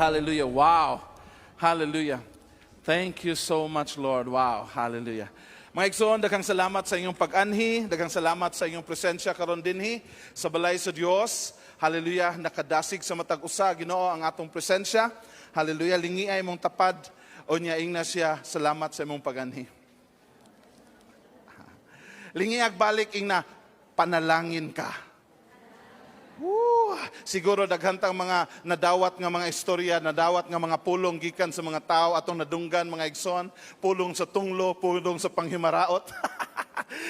Hallelujah. Wow. Hallelujah. Thank you so much, Lord. Wow. Hallelujah. Mga igsoon, daghang salamat sa inyong pag-anhi, daghang salamat sa inyong presensya karon dinhi sa balay sa Dios. Hallelujah. Nakadasig sa matag usa, Ginoo, ang atong presensya. Hallelujah. Lingia imong tapad unya ingna siya, "Salamat sa imong pag-anhi." Lingiag balik, ingna, "Panalangin ka." Woo! Siguro daghan tang mga nadawat nga mga istorya, nadawat nga mga pulong gikan sa mga tao atong nadunggan, mga igsoon, pulong sa tunglo, pulong sa panghimaraot.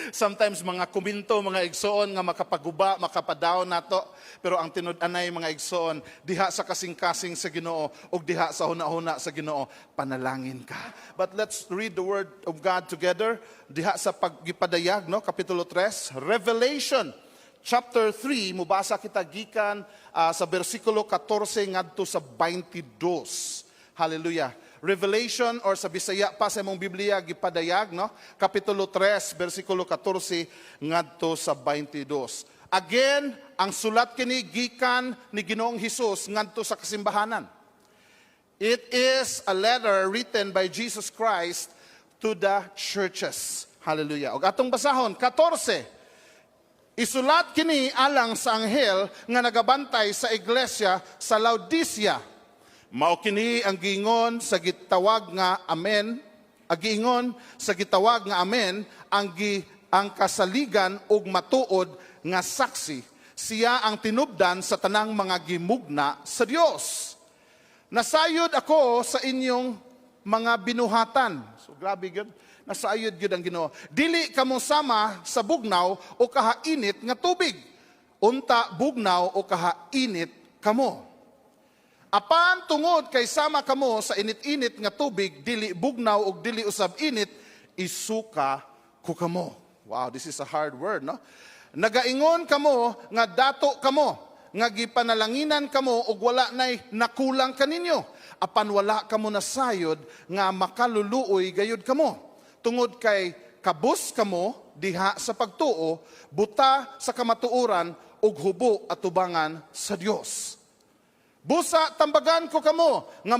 Sometimes mga komento, mga igsoon, nga makapaguba, makapa-down nato. Pero ang tinud-anay, mga igsoon, diha sa kasing-kasing sa Ginoo ug diha sa huna-huna sa Ginoo, panalangin ka. But let's read the word of God together diha sa paggipadayag, no, kapitulo 3, Revelation chapter 3, mubasa kita gikan sa bersikulo 14 ngadto sa 22. Hallelujah. Revelation or sa Bisaya pa sa imong Biblia, gipadayag, no? Kapitulo 3, bersikulo 14 ngadto sa 22. Again, ang sulat kini gikan ni Ginoong Hesus ngadto sa kasimbahanan. It is a letter written by Jesus Christ to the churches. Hallelujah. Og atong basahon 14. "Isulat kini alang sa anghel nga nagabantay sa iglesia sa Laodicea. Mao kini ang giingon sa gitawag nga Amen, ang giingon sa gitawag nga Amen, ang kasaligan ug matuod nga saksi. Siya ang tinubdan sa tanang mga gimugna sa Dios. Nasayod ako sa inyong mga binuhatan." So grabe gyud. Nasayod gyud ang Ginoo. "Dili kamo sama sa bugnaw o kahainit nga tubig. Unta bugnaw o kahainit kamo. Apan tungod kay sama kamo sa init-init nga tubig, dili bugnaw ug dili usab init, isuka ko kamo." Wow, this is a hard word, no? "Nagaingon kamo nga dato kamo, nga gipanalanginan kamo ug wala nay nakulang kaninyo. Apan wala kamo nasayod nga makaluluoy gayud kamo. Tungod kay kabus kamo diha sa pagtuo, buta sa kamatuoran ug hubo atubangan sa Dios. Busa tambagan ko kamo nga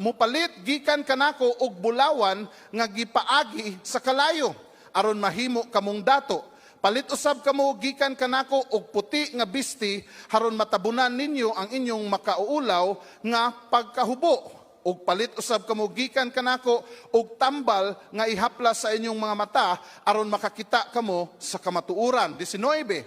mupalit gikan kanako og bulawan nga gipaagi sa kalayo aron mahimo kamong dato. Palit usab kamo gikan kanako og puti nga bisti aron matabunan ninyo ang inyong makauulaw nga pagkahubo. Ug palit usab kamo gikan kanako og tambal nga ihaplas sa inyong mga mata aron makakita kamo sa kamatuoran." 19.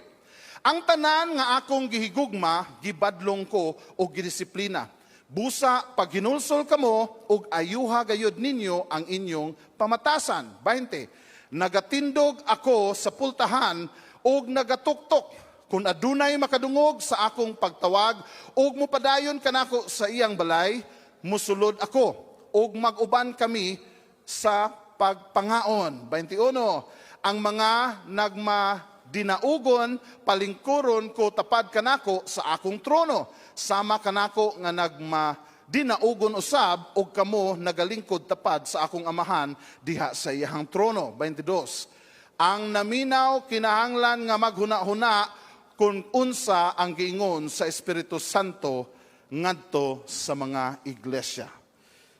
"Ang tanan nga akong gihigugma, gibadlong ko og gidisiplina. Busa paghinulsol kamo ug ayuha gayud ninyo ang inyong pamatasan." 20. "Nagatindog ako sa pultahan ug nagatuktok. Kung adunay makadungog sa akong pagtawag ug mupadayon kanako sa iyang balay, musulod ako ug mag-uban kami sa pagpangaon." 21. "Ang mga nagmadinaugon palingkuron ko tapad kanako sa akong trono, sama kanako nga nagmadinaugon usab og kamo nagalingkod tapad sa akong Amahan diha sa iyahang trono." 22. "Ang naminaw kinahanglan nga maghuna-huna kung unsa ang giingon sa Espiritu Santo ngadto sa mga iglesia."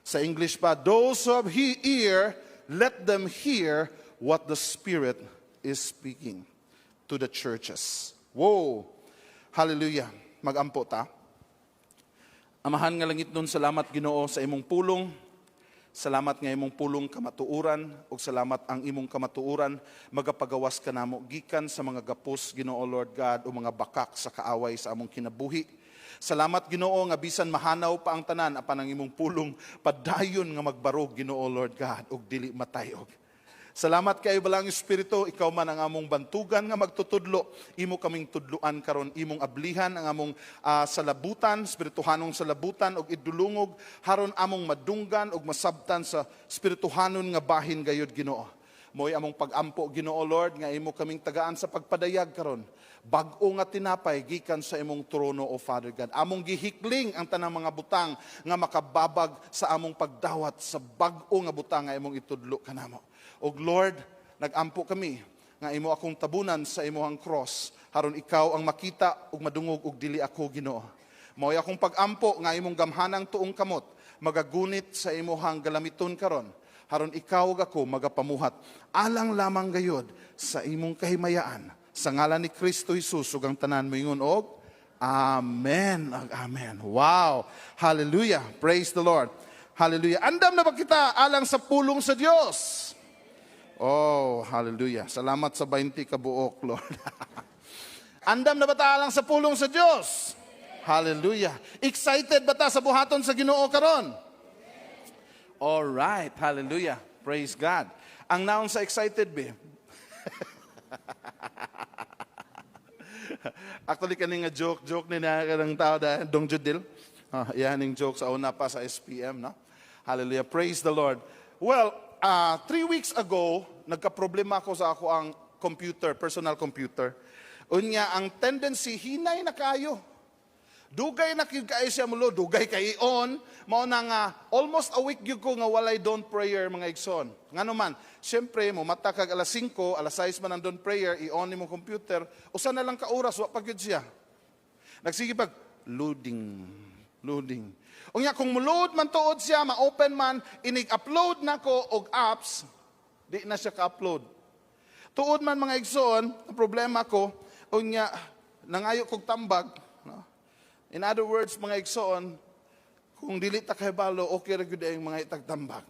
Sa English pa, "Those who have ear, let them hear what the Spirit is speaking to the churches." Whoa! Hallelujah. Magampo ta. Amahan nga langitnon, salamat, Ginoo, sa imong pulong. Salamat nga imong pulong kamatuoran ug salamat ang imong kamatuoran magapagawas kanamo gikan sa mga gapos, Ginoo Lord God, o mga bakak sa kaaway sa among kinabuhi. Salamat, Ginoo, nga bisan mahanaw pa ang tanan, apan ang imong pulong padayon nga magbarog, Ginoo Lord God, ug dili matayog. Salamat kayo, Balaang Espiritu, ikaw man ang among bantugan nga magtutudlo. Imo kaming tudluan karon, imong ablihan ang among salabutan, espirituhanong salabutan ug idulungog haron among madunggan ug masabtan sa espirituhanon nga bahin gayud, Ginoo. Mo'y among pagampo, Ginoo Lord, nga imo kaming tagaan sa pagpadayag karon. Bag-o nga tinapay gikan sa imong trono, O Father God. Among gihikling ang tanang mga butang nga makababag sa among pagdawat sa bag-o nga butang nga imong itudlo kanamo. Og Lord, nagampo kami nga imo akong tabunan sa imong cross haron ikaw ang makita ug madungog ug dili ako, Ginoo. Mao'y akong pag-ampo nga imong gamhanang tuong kamot magagunit sa imuhang galamiton karon, haron ikaw ug ako magapamuhat alang lamang gayod sa imong kahimayaan, sa ngalan ni Kristo Jesus, ug ang tanan moingon og amen ug amen. Wow, hallelujah. Praise the Lord. Hallelujah. Andam na ba kita alang sa pulong sa Dios? Oh, hallelujah. Salamat sa 20 kabuok, Lord. Andam na ba ta alang sa pulong sa Dios? Hallelujah. Excited ba ta sa buhaton sa Ginoo karon? All right. Hallelujah. Praise God. Ang noun sa excited be? Actually, kani nga joke, joke ni na ng tao dahil dong Judil. Ah, yan yung joke sa una pa sa SPM, no? Hallelujah. Praise the Lord. Well, 3 weeks ago, nagka-problema ako sa ako ang computer, personal computer. Unya, ang tendency, hinay na kayo. Dugay na gyud kaayo siya mulo, dugay kay on, mao na nga almost a week gyud ko nga walay dawn prayer, mga igsoon. Ngano man, syempre mo mata kag alas 5, alas 6 man ang dawn prayer, i-on nimo computer, usa na lang ka oras wa pa gyud siya. Nagsige pag loading, loading. Unya kung mo-load man tuod siya, ma-open man, inig-upload nako og apps, di na siya ka-upload. Tuod man, mga igsoon, ang problema ko, unya nangayo kog tambag, no? In other words, mga igsoon, kung dili ta kahibalo, okay ra gyud ang mga itagtambag.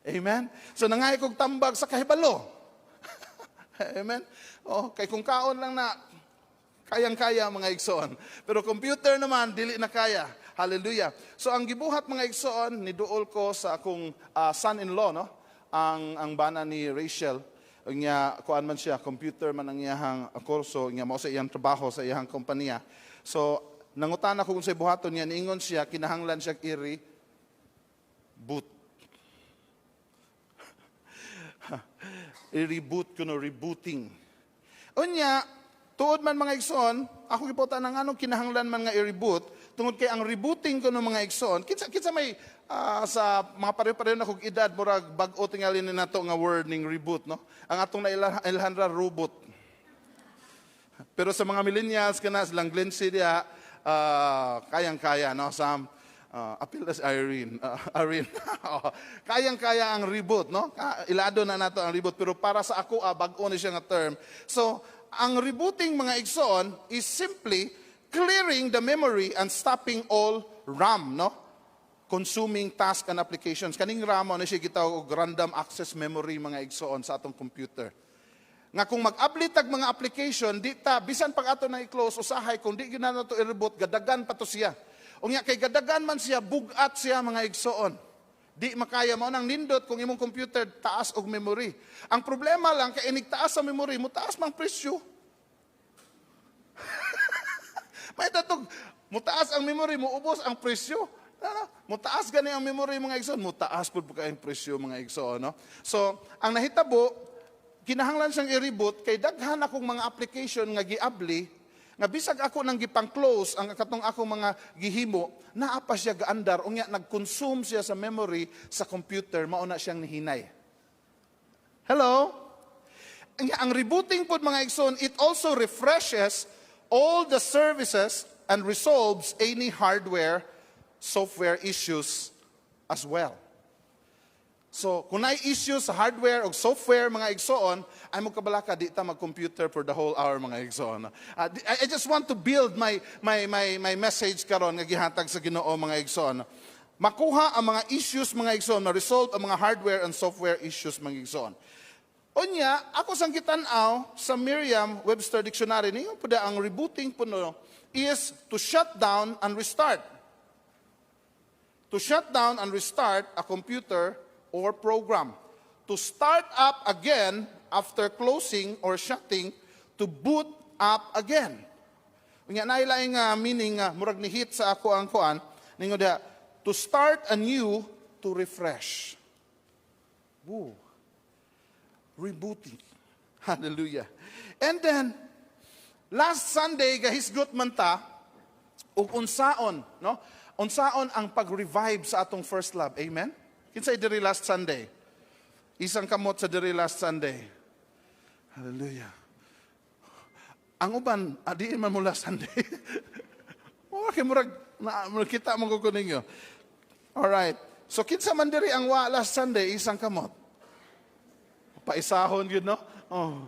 Amen? So nangayo kog tambag sa kahibalo. Amen? Oh, kay kung kaon lang na, kayang-kaya, mga igsoon. Pero computer naman, dili na kaya. Hallelujah. So ang gibuhat, mga igsoon, niduol ko sa akong son-in-law, no? Ang bana ni Rachel. Nya kuan man siya, computer man ang iyahang kurso, nya mao sa iyang trabaho sa iyang kompanya. So nangutana ko kung sa buhaton niya, niingon siya kinahanglan siya i-reboot. I-reboot kuno, rebooting. Unya, tuod man, mga igsoon, ako giputa ng anong kinahanglan man nga i-reboot, tungod kay ang rebooting kuno, mga igsoon, kinsa may sa mga pareho-pareho na kog edad, murag bag-o tingali ni nato nga word ning reboot, no? Ang atong nailhan ra, robot. Pero sa mga millennials kana silang Glency diha, kayang-kaya, no? Sam apil na si Irene. Irene. Oh, kayang-kaya ang reboot, no? Ilado na nato ang reboot, pero para sa ako bag-o ni siya nga term. So, ang rebooting, mga igsoon, is simply clearing the memory and stopping all RAM, no? Consuming task and applications. Kaning RAM ano siya gitawag og random access memory, mga igsoon, sa atong computer. Nga kung mag-update tag mga application, di ta bisan pag ato na i-close usahay, kung di gyud na nato i-reboot, gadagan pa to siya. Unya kay gadagan man siya, bugat siya, mga igsoon. Di makaya. Mao nang nindot kung imong computer taas og memory. Ang problema lang kay inig taas sa memory, mo taas mang presyo. May tatog, mutaas ang memory, muubos ang presyo. Ano? Mutaas gani ang memory, mga igsoon, mutaas pud kay ang presyo, mga igsoon, no? So, ang nahitabo, kinahanglan siyang i-reboot kay daghan akong mga application nga giabli nga bisag ako nang gipang-close ang katong akong mga gihimo, naa pa siya gaandar. Unya nag-consume siya sa memory sa computer, mao na siyang nihinay. Hello? Unya, ang rebooting pod, mga igsoon, it also refreshes all the services and resolves any hardware, software issues as well. So, kung naay issues sa hardware o software, mga igsoon, ay mo kabalaka, di ta mag-computer for the whole hour, mga igsoon. I just want to build my message karon nga gihatag sa Ginoo, mga igsoon. Makuha ang mga issues, mga igsoon, ma-resolve ang mga hardware and software issues, mga igsoon. Unya, ako sang gitan-aw sa Merriam-Webster Dictionary, niyo po ang rebooting po, no, is to shut down and restart. To shut down and restart a computer or program. To start up again after closing or shutting, to boot up again. Unya naay laing nga meaning nga murag ni hit sa ako ang kuan, ningo diha, to start anew, to refresh. Woo. Rebooting. Hallelujah. And then last Sunday gahisgot man ta ug unsaon, no? Unsaon ang pag-revive sa atong first love. Amen? Kinsay diri last Sunday? Isang kamot sa diri last Sunday. Hallelujah. Ang uban, adiin man mo last Sunday. Okay, murag na kita mo ko ninyo. All right. So kinsa man diri ang wa last Sunday, isang kamot? Paisahon gyud, no? Oh.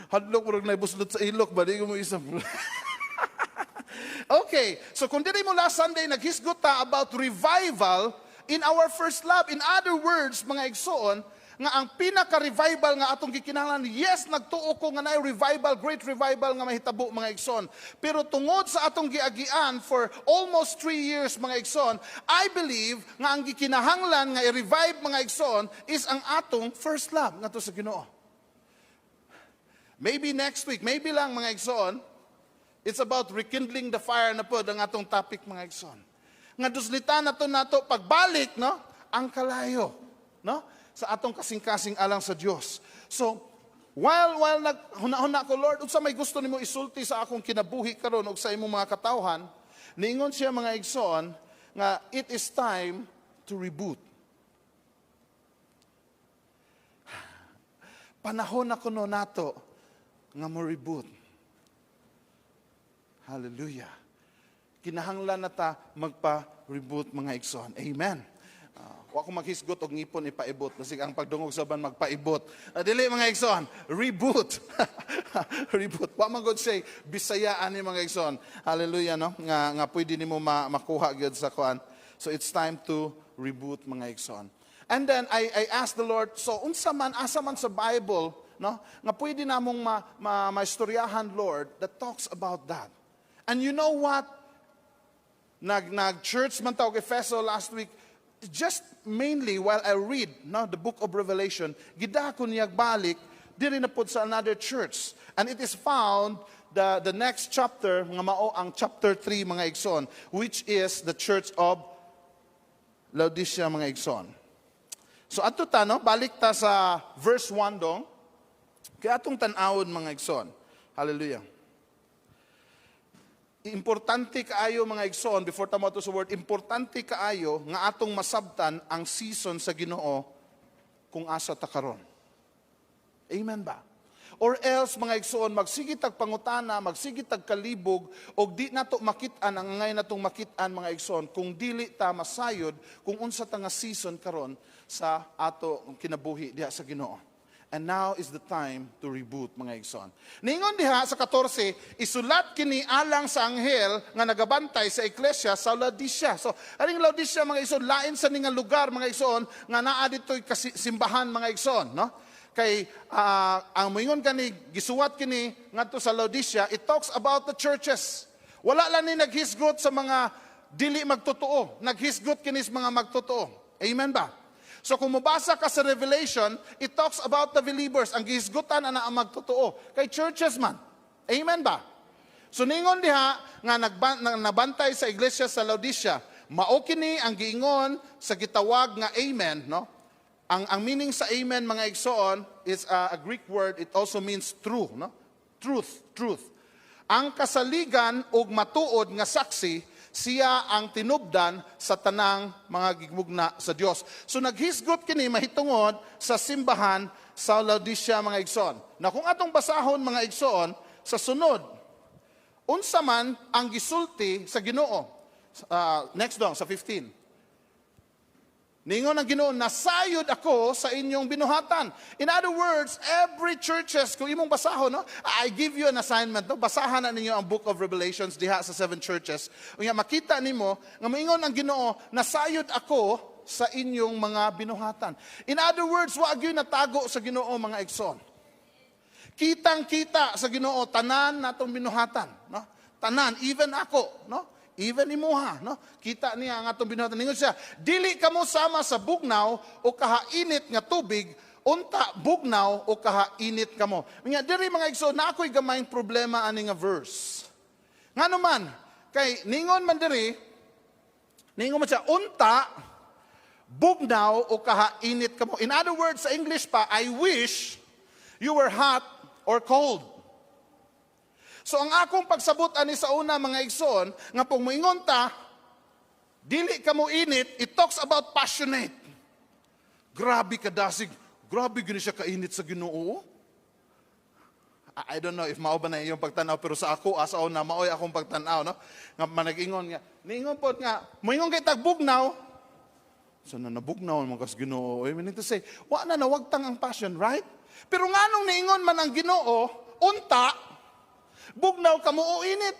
Hadlok, murag naibuslot sa ilok ba di ko mo isa. Okay, so kung diri mo last Sunday, naghisgot ta about revival in our first love. In other words, mga igsoon, nga ang pinaka-revival nga atong gikinahanglan, yes, nagtuo ko nga naay revival, great revival nga mahitabo, mga igsoon. Pero tungod sa atong giagian for almost 3 years, mga igsoon, I believe nga ang gikinahanglan nga i-revive, mga igsoon, is ang atong first love ngadto sa Ginoo. Maybe next week, maybe lang, mga igsoon, it's about rekindling the fire na pod ang atong topic, mga igsoon. Nga duslitan nato nato pagbalik, no, ang kalayo, no, sa atong kasing-kasing alang sa Dios. So, while nag huna-huna ko, "Lord, unsa may gusto nimo isulti sa akong kinabuhi karon ug sa imong mga katawhan?" Niingon siya, mga igsoon, nga it is time to reboot. Panahon na kuno nato nga mo reboot. Hallelujah. Kinahanglan na ta magpa-reboot, mga igsoon. Amen. Wa ko maghisgot og ngipon ipaibot. Basig ang pagdungog sa uban magpaibot. Dili, mga igsoon, reboot. Reboot. Wa man gud say Bisaya ani, mga igsoon. Hallelujah, no? Nga pwede nimo makuha gyud sa kuan. So it's time to reboot, mga igsoon. And then I asked the Lord, so unsa man, asa man sa Bible, no, nga pwede namong maistoryahan, Lord, that talks about that? And you know what? Nag church man ta og Efeso last week, just mainly while I read, no, the book of Revelation, gidako niya balik diri na pod sa another church. And it is found the next chapter nga mao ang chapter 3, mga igsoon, which is the church of Laodicea, mga igsoon. So adto ta, no, balik ta sa verse 1 dong. Kaya atong tan-awon, mga igsoon. Hallelujah. Importante kaayo, mga igsoon, before ta moadto sa word, importante kaayo nga atong masabtan ang season sa Ginoo kung asa ta karon. Amen ba? Or else, mga igsoon, magsige tag pangutana, magsige tag kalibog, og di nato makit-an ang angay natong makit-an, mga igsoon, kung dili ta masayod kung unsa ta nga season karon sa ato kinabuhi diha sa Ginoo. And now is the time to reboot, mga igsoon. Ningon diha sa 14, "Isulat kini alang sa anghel nga nagabantay sa iglesia sa Laodicea." So, aning Laodicea, mga igsoon, lain sa ni nga lugar, mga igsoon, nga naa dito'y simbahan, mga igsoon, no? Kay ang moingon kani gisuwat kini ngadto sa Laodicea, it talks about the churches. Wala lang ni naghisgot sa mga dili magtotoo. Naghisgot kini sa mga magtotoo. Amen ba? So kung mobasa ka sa Revelation, it talks about the believers. Ang gihisgutan ana ang magtotoo. Kay churches man. Amen ba? So ningon diha nga nabantay sa iglesia sa Laodicea, mao kini ang giingon sa gitawag nga Amen, no? Ang meaning sa amen, mga igsoon, is a Greek word. It also means true, no? Truth, truth. Ang kasaligan ug matuod nga saksi, siya ang tinubdan sa tanang mga gigmugna sa Dios. So naghisgot kini mahitungod sa simbahan sa Laodicea, mga igsoon. Na kung atong basahon, mga igsoon, sa sunod, unsa man ang gisulti sa Ginoo. Next dong sa 15. Ningon ang Ginoo, "Nasayod ako sa inyong binuhatan." In other words, every churches, kung imong basahon, no, I give you an assignment, no, basahan na ninyo ang book of Revelations diha sa seven churches. Unya makita nimo nga moingon ang Ginoo, "Nasayod ako sa inyong mga binuhatan." In other words, wa gyud natago sa Ginoo, mga igsoon. Kitang-kita sa Ginoo tanan natong binuhatan, no? Tanan, even ako, no? Even imuha, no? Kita niya ang atong binuhatan. Ningon siya, "Dili kamo sama sa bugnaw o kahainit nga tubig, unta bugnaw o kahainit kamo." Nga diri, mga igsoon, na ako'y gamayng problema ani nga verse. Ngano man, kay ningon man diri, ningon man siya, "Unta bugnaw o kahainit kamo." In other words, sa English pa, "I wish you were hot or cold." So ang akong pagsabot ani sa una, mga igsoon, nga pong moingon ta, dili ka mo init, it talks about passionate. Grabe kadasig, grabe gini siya kainit sa Ginoo. I don't know if mao ba na iyong pagtanaw, pero sa ako asa na maoy akong pagtanaw, no, nga managingon nga niingon pod nga moingon kay tagbugnaw, so na nabugnaw man kas Ginoo. I mean to say, wa na nawagtang ang passion, right? Pero nganong niingon man ang Ginoo unta bugnaw kamo o init?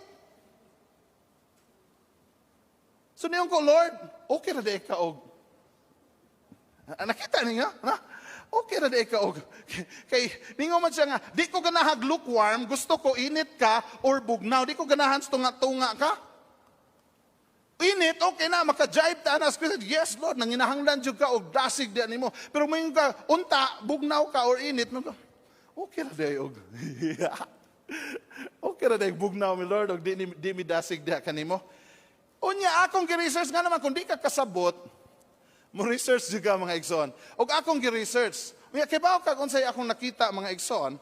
So niingon ko, "Lord, okay ra di ka og," nakita ninyo na? Okay ra di ka og kay ningon man siya nga di ko ganahag lukewarm, gusto ko init ka or bugnaw. Di ko ganahan sa tunga-tunga ka. Init, okay na, maka-jive ta na. Yes, Lord, nanginahanglan jud ka og dasig di nimo. Pero moingon ka, unta, bugnaw ka or init, okay ra di og. Okay ra di bugnaw mi, Lord, og di mi dasig diha kanimo. Unya akong gi-research nga naman kung di ka kasabot, mo research jud ka, mga igsoon. Og akong gi-research. Unya kay bawo kag unsay akong nakita, mga igsoon,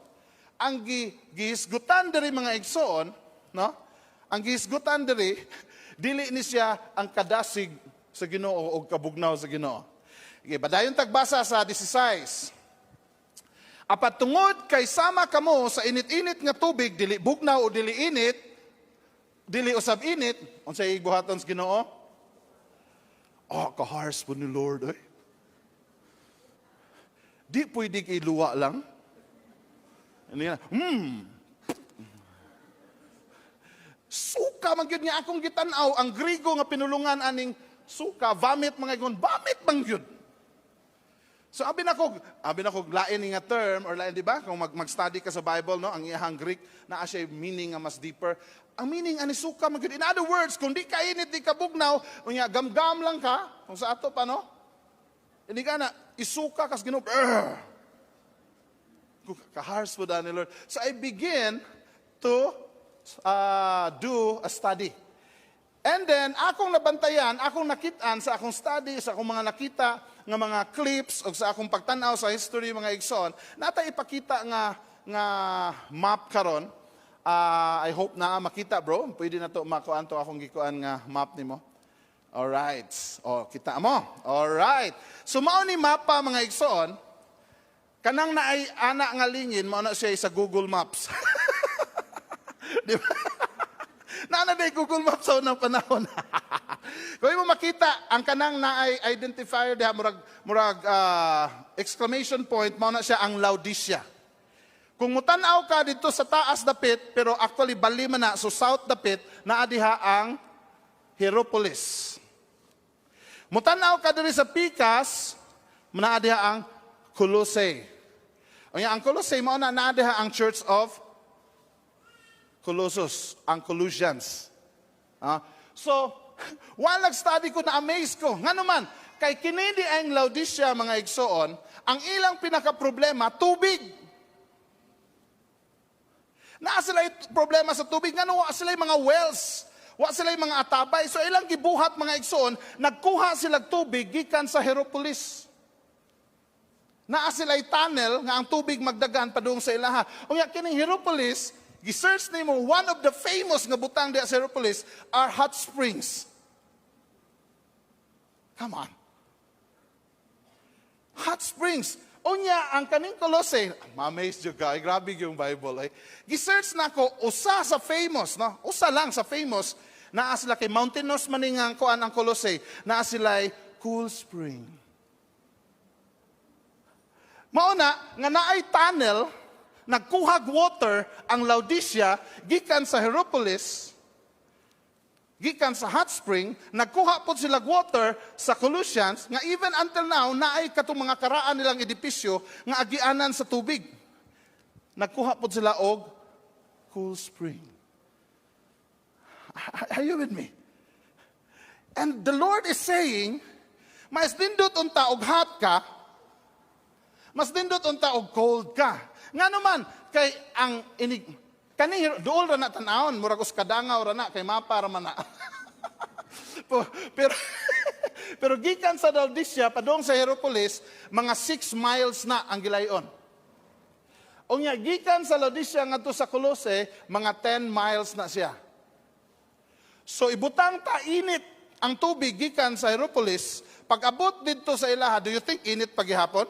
ang gihisgutan diri, mga igsoon, no? Ang gihisgutan diri dili ni siya ang kadasig sa Ginoo o kabugnaw sa Ginoo. Okay, padayon tagbasa sa 16. Apan tungod kay sama kamo sa init-init nga tubig, dili bugnaw o dili init, dili usab init, unsay buhaton sa Ginoo? Oh, ka-harsh po ni Lord, ay. Di pwede kay luwa lang. Hindi na. Suka man gyud nga akong gitan-aw ang Grigo nga pinulungan aning suka, vomit, mga igsoon, vomit man gyud. So abi na ko lain nga term or lain, di ba? Kung mag-study ka sa Bible, no, ang iyang Greek naa siya meaning nga mas deeper. Ang meaning ani suka man gyud. In other words, kung di ka init, di ka bugnaw, unya gamgam lang ka, kung sa ato pa, no? Hindi ka na isuka kas Ginoo. Ka-harsh po ni Lord. So I begin to do a study. And then, akong nabantayan, akong nakitaan sa akong study, sa akong mga nakita nga mga clips, o sa akong pagtanaw sa history, mga igsoon, nata ipakita nga map karon. I hope na makita, bro. Pwede na to makuan to akong gikuan nga map nimo. Alright. O, kita mo. Alright. So, mao ni mapa, mga igsoon, kanang naay ana nga lingin, mao na siya sa Google Maps. Di ba? Naa na day Google Maps sa unang panahon. Kung imo makita ang kanang naay identifier diha, murag exclamation point, mao na siya ang Laodicea. Kung mutan-aw ka dito sa taas dapit, pero actually bali man na, so south dapit, naa diha ang Hieropolis. Mutan-aw ka diri sa pikas, naa diha ang Colossae. Unya ang Colossae mao na naa diha ang Church of Colossus, ang Colossians. So, while nag-study ko, na-amaze ko. Nga naman, kay kini di ang Laodicea, mga igsoon, ang ilang pinaka-problema, tubig. Naa sila problema sa tubig. Nga wa sila mga wells. Wa sila mga atabay. So ilang gibuhat, mga igsoon, nagkuha sila tubig gikan sa Hieropolis. Naa sila tunnel nga ang tubig magdagan padung sa ilaha. Unya kining Hieropolis, gi-search nimo, one of the famous nga butang diha sa Hieropolis are hot springs. Come on. Hot springs. Unya, ang kaning Colossae, ma-amaze jud ka, ay, grabe yung Bible. Ay. Gi-search na ko, usa sa famous, no? Usa lang sa famous, naa sila kay mountainous maningang kuan ang Colossae, naa sila cool spring. Mauna, nga naay tunnel, nagkuhag water ang Laodicea, gikan sa Hieropolis, gikan sa hot spring, nagkuha po sila water sa Colossians, nga even until now, naay katong mga karaan nilang edipisyo nga agianan sa tubig. Nagkuha po sila og cool spring. Are you with me? And the Lord is saying, mas nindot unta og hot ka, mas nindot unta og cold ka. Nga naman, kay ang inig, kani duol ra na tan-awon, murag us kadangaw ra na kay mapa ra man na. Pero gikan sa Laodicea padung sa Hieropolis, mga 6 miles na ang gilayon. Unya gikan sa Laodicea ngadto sa Colossae, mga 10 miles na siya. So ibutang ta init ang tubig gikan sa Hieropolis, pag abot didto sa ilaha, do you think init pagihapon?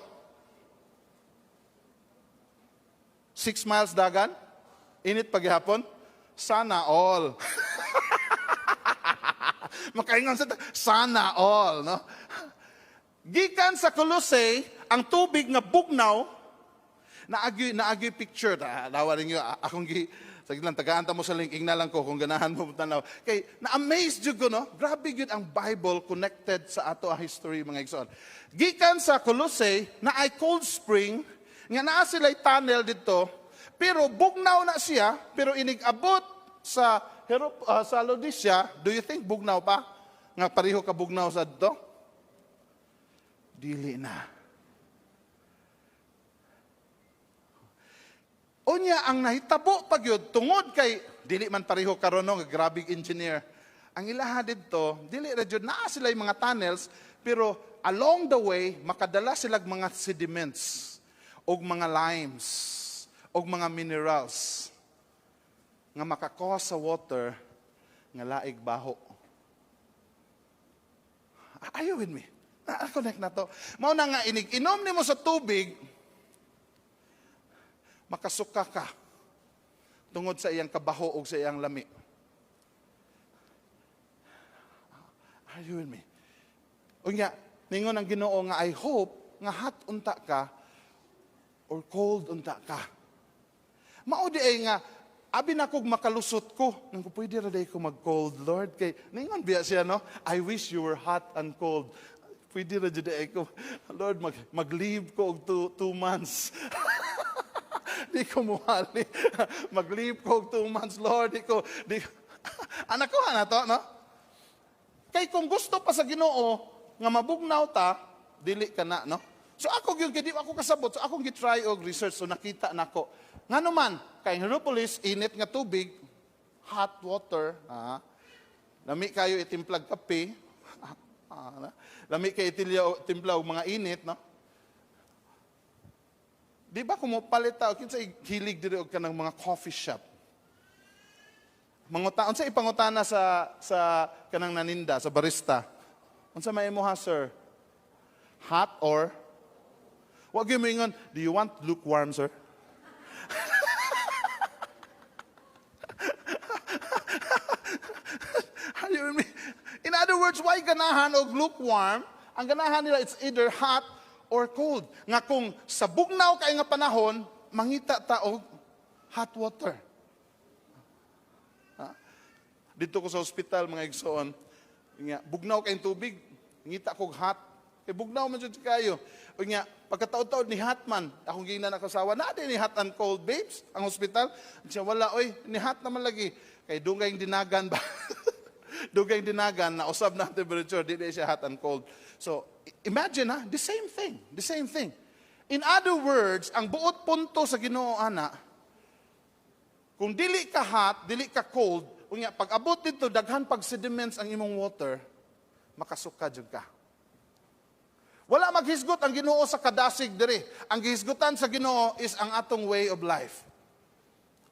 6 miles dagan? Init pa gihapon? Sana all. Makaingon sa sana all, no? Gikan sa Colossae, ang tubig nga bugnaw, naagi picture, dawa ninyo, akong gi, sige lang, tagaan ta mo sa link, ingna lang ko kung ganahan mo tanaw. Kay, na-amaze jud ko, no? Grabe gyud ang Bible connected sa ato ang history, mga igsoon. Gikan sa Colossae, naay cold spring, nga naa sila'y tunnel dito, pero bugnaw na siya, pero inig abot sa Laodicea, do you think bugnaw pa? Nga pareho ka bugnaw sa dito? Dili na. Unya ang nahitabo pa gyud tungod kay dili man pareho karon, no, nga grabing engineer. Ang ilaha didto, dili ra jud naa sila mga tunnels, pero along the way makadala sila mga sediments og mga limes og mga minerals nga maka-cause sa water nga laig baho. Are you with me? Na-connect na to. Mao na nga inig inom nimo sa tubig, makasuka ka tungod sa iyang kabaho o sa iyang lami. Are you with me? Unya, ningon ang Ginoo nga I hope nga hot unta ka or cold unta ka. Mao di ay nga abi na kog makalusot ko. Nang ko pwede ra day ko mag-cold, Lord. Kay ningon biya siya, no? I wish you were hot and cold. Pwede ra jud ay ko, Lord, mag-leave ko og 2 months. Di ko muhali. Mag-leave ko og 2 months, Lord. Di ko, di ko. Anak ko, na to, no? Kay kung gusto pa sa Ginoo nga mabugnaw ta, dili ka na, no? So ako gyud kay di ako kasabot. So akong gi-try og research, so nakita nako. Ngano man kay Hierapolis init nga tubig, hot water, ah. Lami kayo itimplag kape. Ah, lami kay itilya timpla og mga init, no? Di ba kung mopalit ta, kinsa hilig diri og kanang mga coffee shop? Manguta, unsa ipangutana sa kanang naninda, sa barista? Unsa may imo ha, sir? Hot or? Wa gyud moingon, "Do you want lukewarm, sir?" Are you with me? In other words, why ganahan og lukewarm? Ang ganahan nila, it's either hot or cold. Nga kung sa bugnaw kay nga panahon, mangita ta og hot water. Ha? Dito ko sa ospital, mga igsoon, nga, bugnaw kayong tubig, ngita kog hot. Kay bugnaw man jud kayo. O nga, pagkataod-taod ni hot man, akong giingnan ako asawa, na ni hot and cold, babes, ang hospital. Siya, wala, oy, ni hot naman lagi. Kay dugay dinagan ba? Dugay dinagan, na usab na temperature, di di siya hot and cold. So, imagine ha, the same thing, the same thing. In other words, ang buot punto sa Ginoo ana, kung dili ka hot, dili ka cold, unya pag abot dito daghan pag sediments ang imong water, makasuka jud ka. Wala maghisgot ang Ginoo sa kadasig diri. Ang gihisgutan sa Ginoo is ang atong way of life.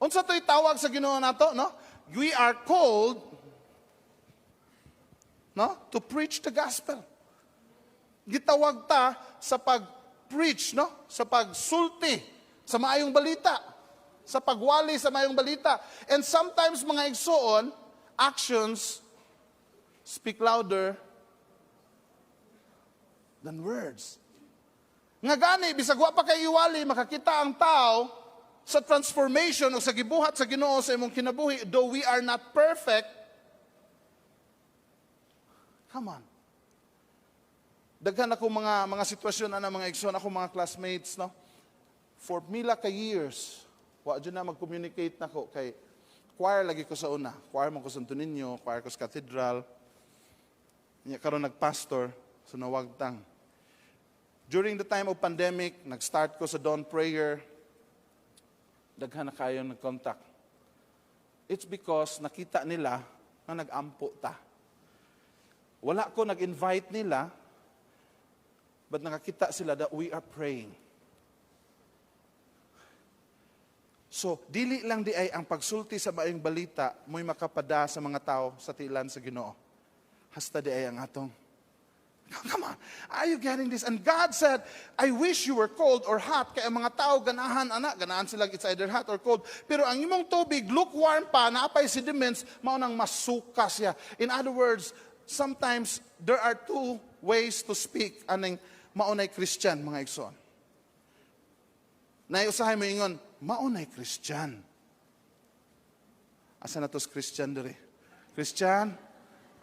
Unsa to'y tawag sa Ginoo nato, no? We are called, no, to preach the gospel. Gitawag ta sa pag-preach, no? Sa pagsulti sa maayong balita, sa pagwali sa maayong balita. And sometimes, mga igsoon, actions speak louder than words. Nga gani, bisag wa pa kay iwali, makakita ang tao sa transformation o sa gibuhat sa Ginoo sa imong kinabuhi, though we are not perfect. Come on. Daghan ako mga sitwasyon ana, mga igsoon, ako mga classmates, no? For mila ka years, wa jud na mag-communicate nako kay choir lagi ko sa una. Choir man ko sa Santo Niño, choir ko sa cathedral. Nya karon nagpastor, so nawagtang. During the time of pandemic, nag-start ko sa dawn prayer. Daghan na kayo nag-contact. It's because nakita nila nga nag-ampo ta. Wala ko nag-invite nila, but nakakita sila that we are praying. So, dili lang di ay ang pagsulti sa maayong balita mo'y makapada sa mga tao sa tilan sa Ginoo. Hasta di ay ang atong Come on. Are you getting this? And God said, "I wish you were cold or hot." Kaya ang mga tao ganahan, anak, ganahan sila, it's either hot or cold. Pero ang imong tubig, lukewarm pa, naapay sediments, mao nang masuka siya. In other words, sometimes there are two ways to speak aning maunay Christian, mga igsoon. Naay usahay mo ingon, "Maunay Christian." Asa na tos Christian diri? Christian?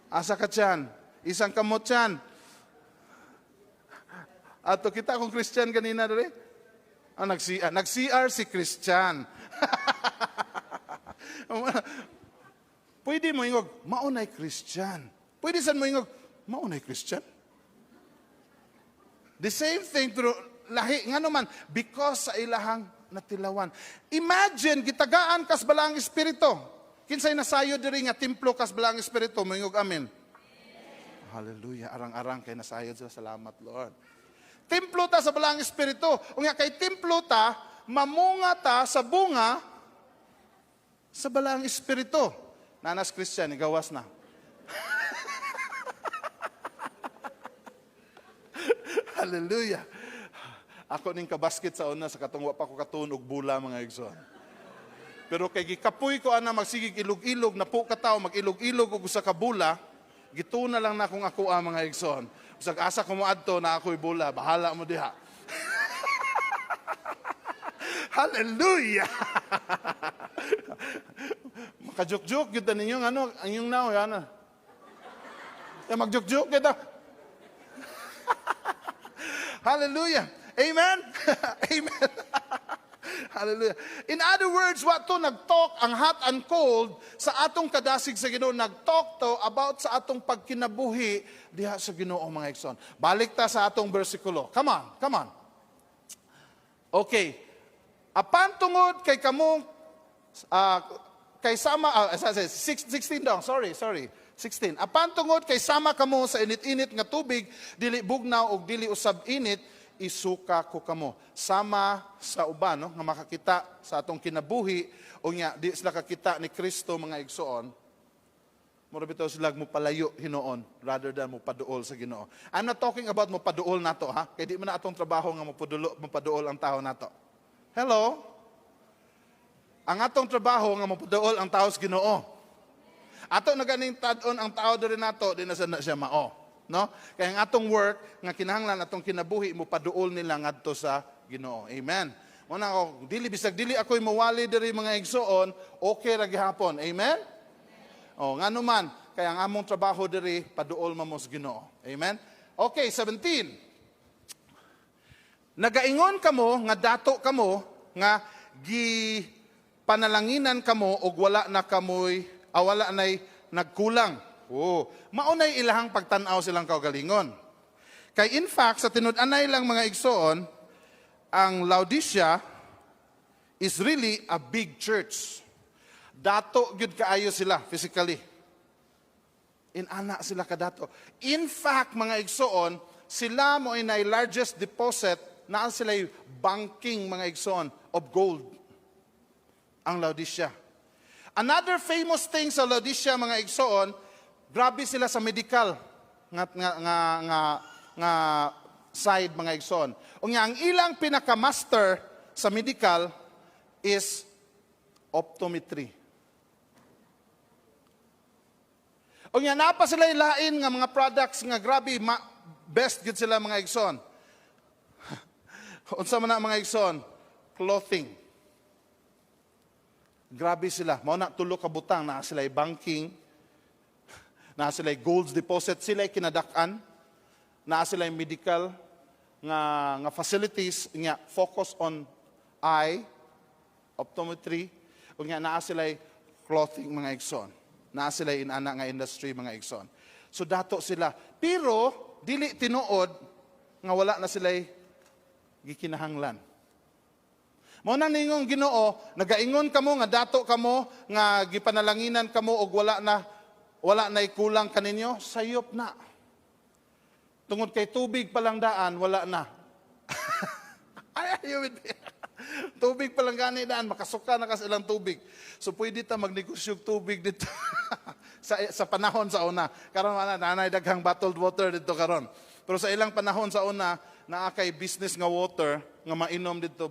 Asa ka tiyan? Isang kamot tiyan. Ato kita kung Christian kanina diri? Ah, nag-CR. Nag-CR si Christian. Pwede mo ingog, "Maunay Christian." Pwede san mo ingog, "Maunay Christian." The same thing, pero lahi. Nga naman, because sa ilahang natilawan. Imagine, gitagaan kas balaang espiritu. Kinsay nasayo diri nga templo kas balaang espiritu, moingog amen. Hallelujah. Arang-arang kay nasayod sila. Salamat, Lord. Templo ta sa balaang espiritu. Unya kay templo ta, mamunga ta sa bunga sa balaang espiritu. Nanas Christian, igawas na. Hallelujah. Ako ning kabasket sa una sa katong wa pa ko katuon og bula, mga igsoon. Pero kay gikapoy ko ana magsigig ilog-ilog na po ka tawo mag-ilog-ilog og usa ka bula, gituna lang na akong ako ang mga igsoon. Bisag asa ko moadto na ako'y bula, bahala mo diha. Hallelujah! Makajuk-juk gyud ninyo ano, ang inyong now yan. Ya magjuk-juk kita. Hallelujah. Amen. Amen. Hallelujah. In other words, what to nag-talk ang hot and cold sa atong kadasig sa Ginoo, nag-talk to about sa atong pagkinabuhi diha sa Ginoo, mga igsoon. Balik ta sa atong bersikulo. Come on, come on. Okay. Apan tungod kay kamo kay sama 16 dong, sorry, sorry. 16. Apan tungod kay sama kamo sa init-init nga tubig, dili bugnaw og dili usab init, isuka ko kamo. Sama sa uban, no, nga makakita sa atong kinabuhi o nga di sila kakita ni Kristo, mga igsoon. Mura bitaw sila mo palayo hinuon rather than mo paduol sa Ginoo. I'm not talking about mo paduol nato ha. Kay di man na atong trabaho nga mo paduol ang tao nato. Hello? Ang atong trabaho nga mo paduol ang tao sa Ginoo. Ato na ganing tad-on ang tao diri nato, di na sad na siya mao. No? Kaya ang atong work nga kinahanglan atong kinabuhi mo paduol nila ngadto sa Ginoo. Amen. Mo na ako, dili bisag dili ako'y mawali diri, mga igsoon, okay ra gihapon. Amen. Oh, ngano man, kaya ang among trabaho diri paduol man mo sa Ginoo. Amen. Okay, 17. Nagaingon kamo nga dato kamo nga gi panalanginan kamo og wala na kamoy wala nay nagkulang. Oh, maunay ilahang pagtan-aw silang kaugalingon. Kay in fact sa tinud-anay lang, mga igsoon, ang Laodicea is really a big church. Dato gyud kaayo sila physically. Inana sila kadato. In fact, mga igsoon, sila mo inay largest deposit na sila banking, mga igsoon, of gold. Ang Laodicea. Another famous thing sa Laodicea, mga igsoon, grabe sila sa medical nga side, mga igsoon. Unya ang ilang pinaka-master sa medical is optometry. Unya naa pa sila lain nga mga products nga grabe best gid sila, mga igsoon. Unsa man na, mga igsoon? Clothing. Grabe sila. Mao na tulo ka butang na sila banking, na sila gold deposit, sila kinadak-an, na sila medical nga facilities nga focus on eye optometry, ug nga naa sila clothing, mga igsoon. Naa sila inana nga industry, mga igsoon. So dato sila. Pero dili tinuod nga wala na sila gikinahanglan. Mao na ningong Ginoo, nagaingon kamo nga dato kamo nga gipanalanginan kamo og wala nay kulang kaninyo, sayop na. Tungod kay tubig pa lang daan, wala na. Ay, are you with me? Tubig pa lang gani daan, makasuka na kasi ilang tubig. So pwede ta magnegosyo og tubig dito sa panahon sa una. Karon wala nanay daghang bottled water dito karon. Pero sa ilang panahon sa una, naa kay business nga water nga mainom didto.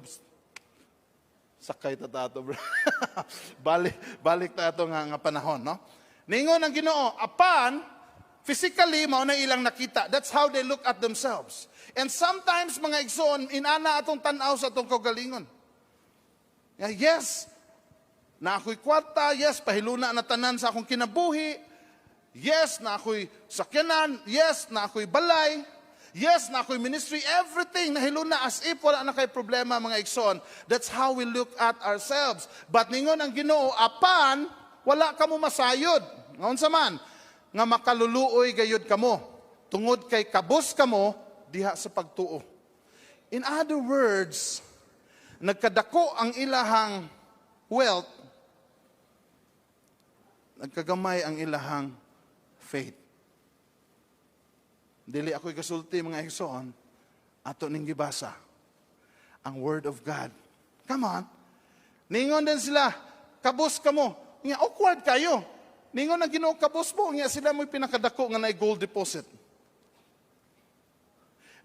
Sakay ta tato, bro. Balik balik ta ato nga panahon, no? Ningon ang Ginoo, apan physically mao na ilang nakita. That's how they look at themselves. And sometimes, mga igsoon, inana atong tan-aw sa atong kaugalingon. Yeah, yes, na ako'y kwarta, yes, pahiluna na tanan sa akong kinabuhi. Yes, na ako'y sakyanan, yes, na ako'y balay. Yes, na ako'y ministry, everything nahiluna as if wala na kay problema, mga igsoon. That's how we look at ourselves. But ningon ang Ginoo, apan wala kamo masayod. Nga unsa man? Nga makaluluoy gayud kamo tungod kay kabos kamo diha sa pagtuo. In other words, nagkadako ang ilahang wealth, nagkagamay ang ilahang faith. Dili ako'y kasulti, mga igsoon, ato ning gibasa ang Word of God. Come on. Ningon din sila, kabos kamo. Nga awkward kayo. Ningon ang Ginoo, kabos mo. Nga sila mo'y pinakadako nga naay gold deposit.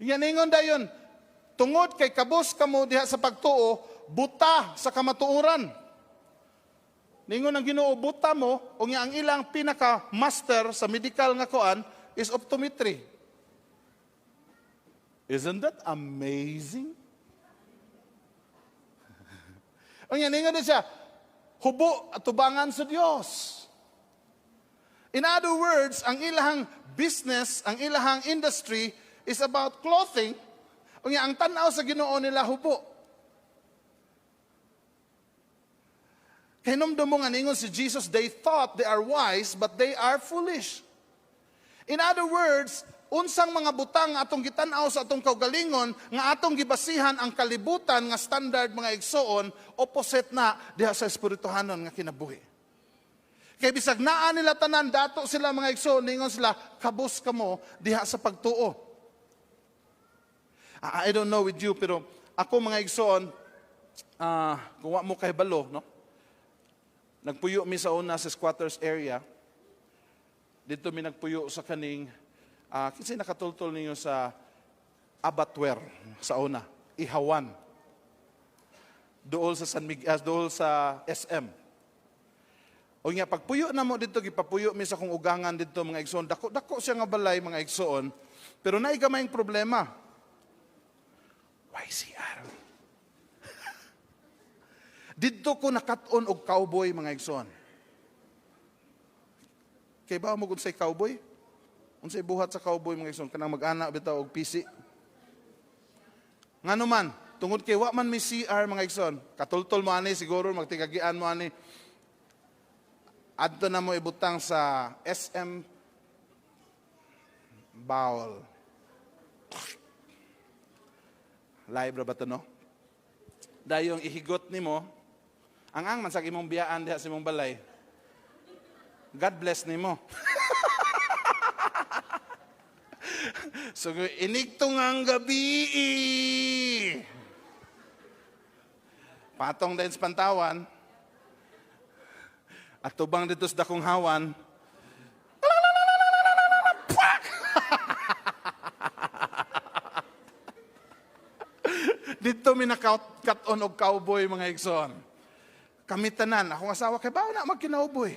Nga ningon dayon, tungod kay kabos kamo diha sa pagtuo, buta sa kamatuoran. Ningon ang Ginoo, buta mo, o nga ang ilang pinaka-master sa medical nga kuan is optometry. Isn't that amazing? Ang yan, ningon din siya, hubo at tubangan sa Dios. In other words, ang ilahang business, ang ilahang industry is about clothing. Unya, ang tan-aw sa Ginoo nila hubo. Kay mo nga ningon si Jesus, they thought they are wise, but they are foolish. In other words, unsang mga butang nga atong gitan-aw sa atong kaugalingon nga atong gibasihan ang kalibutan nga standard, mga igsoon, opposite na diha sa espirituhanon nga kinabuhi. Kay bisag naa nila tanan, dato sila, mga igsoon, ningon sila, kabos kamo diha sa pagtuo. I don't know with you, pero ako, mga igsoon, kung wa mo kahibalo, no? Nagpuyo mi sa una sa squatters area. Dito mi nagpuyo sa kaning kasi nakatultol ninyo sa abattoir sa una, Ihawan. Dool sa San Miguel, dool sa SM. O nga pagpuyo na mo dito, gipapuyo mi sa kong ugangan dito, mga igsoon. Dako dako siya nga balay, mga igsoon, pero naay gamayng problema. YCR. Didto ko nakat-on og cowboy, mga igsoon. Kay ba mo kung say cowboy? Unsay buhat sa cowboy, mga igsoon? Kanang mag-ana bitaw og PC. Ngano man, tungod kay wa man may CR, mga igsoon. Katultol mo ani siguro, magtigagian mo ani. Adto na mo ibutang sa SM bowl. Live ra ba to, no? Dayong ihigot nimo ang man sa imong biyaan diha sa imong balay. God bless nimo. So inigtong ang gabi. Patong din sa pantawan. At tubang dito sa dakong hawan. Pwak! Dito mi naka-cut on og cowboy, mga igsoon. Kami tanan, akong asawa kay bawo na magkinauboy.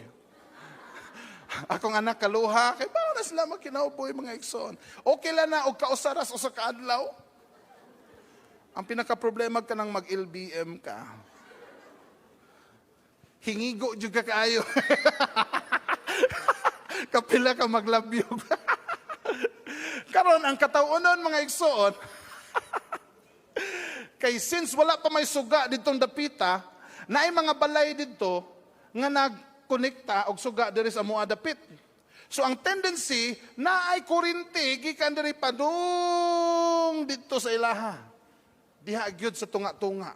Akong anak kaluha, kay bawo na sila magkinauboy, mga igsoon. Okay lang na og kausaras usa ka adlaw. Ang pinaka-problema ka nang mag-LBM ka. Hingigo jud ka kaayo. Kapila ka maglabyog. Karon ang kataw-onon, mga igsoon, kay since wala pa may suga ditong dapita, naay mga balay didto nga nagkonekta og suga diri sa amoa dapit. So ang tendency naay kuryente gikan diri padung didto sa ilaha. Diha gyud sa tunga-tunga.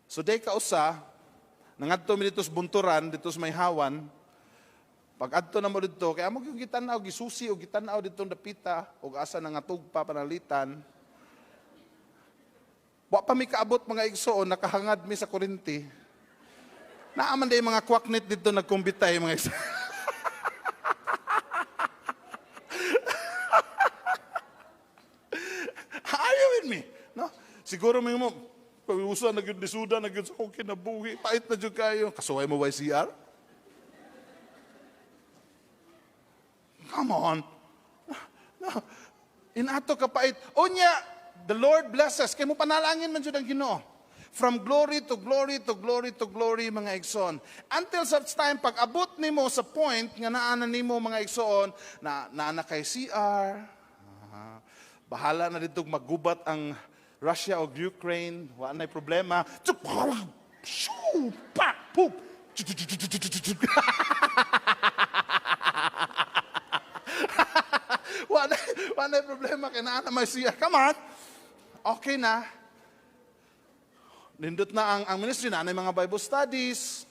So day kausa, nangadto mi dito sa bunturan, dito sa may hawan. Pag adto na mo didto, kay amo gyud gitan-aw, gisusi og gitan-aw didtong dapita og asa na nga tugpa panalitan. Wa pa mi kaabot, mga igsoon, nakahangad mi sa kuryente. Naa man day mga kwaknit didto nagkumbitay, mga igsoon. Siguro may mo, pag-usa na gyud lisuda na gyud sa akong kinabuhi. Pait na jud kayo. Kasuway mo YCR? Come on. No. Inato kapait. Unya, the Lord blesses. Kay mo panalangin man jud ang Ginoo. From glory to glory to glory to glory, mga igsoon. Until such time, pag abot nimo sa point nga naa na nimo, mga igsoon, na naa na kay CR, bahala na dito magubat ang Russia o Ukraine, wala na problema. Shoo, pak, poop. Wala na problema kay naa na may CR. Come on. Okay na. Nindot na ang ministry na mga Bible studies.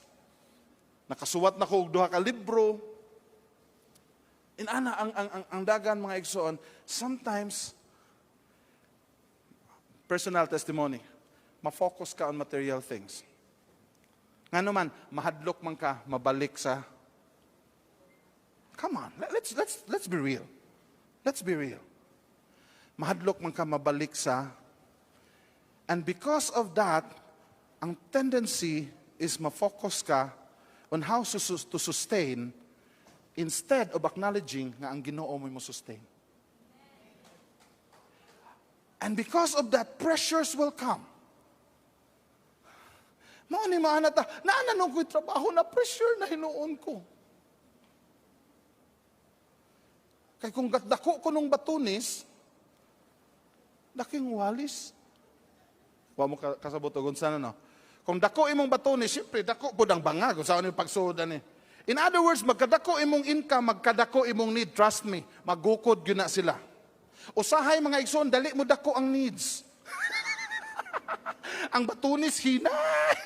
Nakasuwat na ko og duha ka libro. Inana ang dagan, mga igsoon, sometimes personal testimony, ma-focus ka on material things. Ngano man, mahadlok man ka mabalik sa. Come on, let's be real. Let's be real. Mahadlok man ka mabalik sa. And because of that, ang tendency is ma-focus ka on how to sustain instead of acknowledging nga ang Ginoo mo sustain. And because of that, pressures will come. Mao ni maana ta, naa na ko'y trabaho na pressure na hinuon ko. Kay kung dako ko nung batunis, daking walis. Wa mo kasabot og unsa na, no? Kung dako imong batunis, siyempre dako pud ang bangag kung saan yung pagsuodan ni. In other words, magkadako imong income, magkadako imong need, trust me, magukod gyud na sila. Usahay, mga igsoon, dali mo dako ang needs. Ang batunis hinay.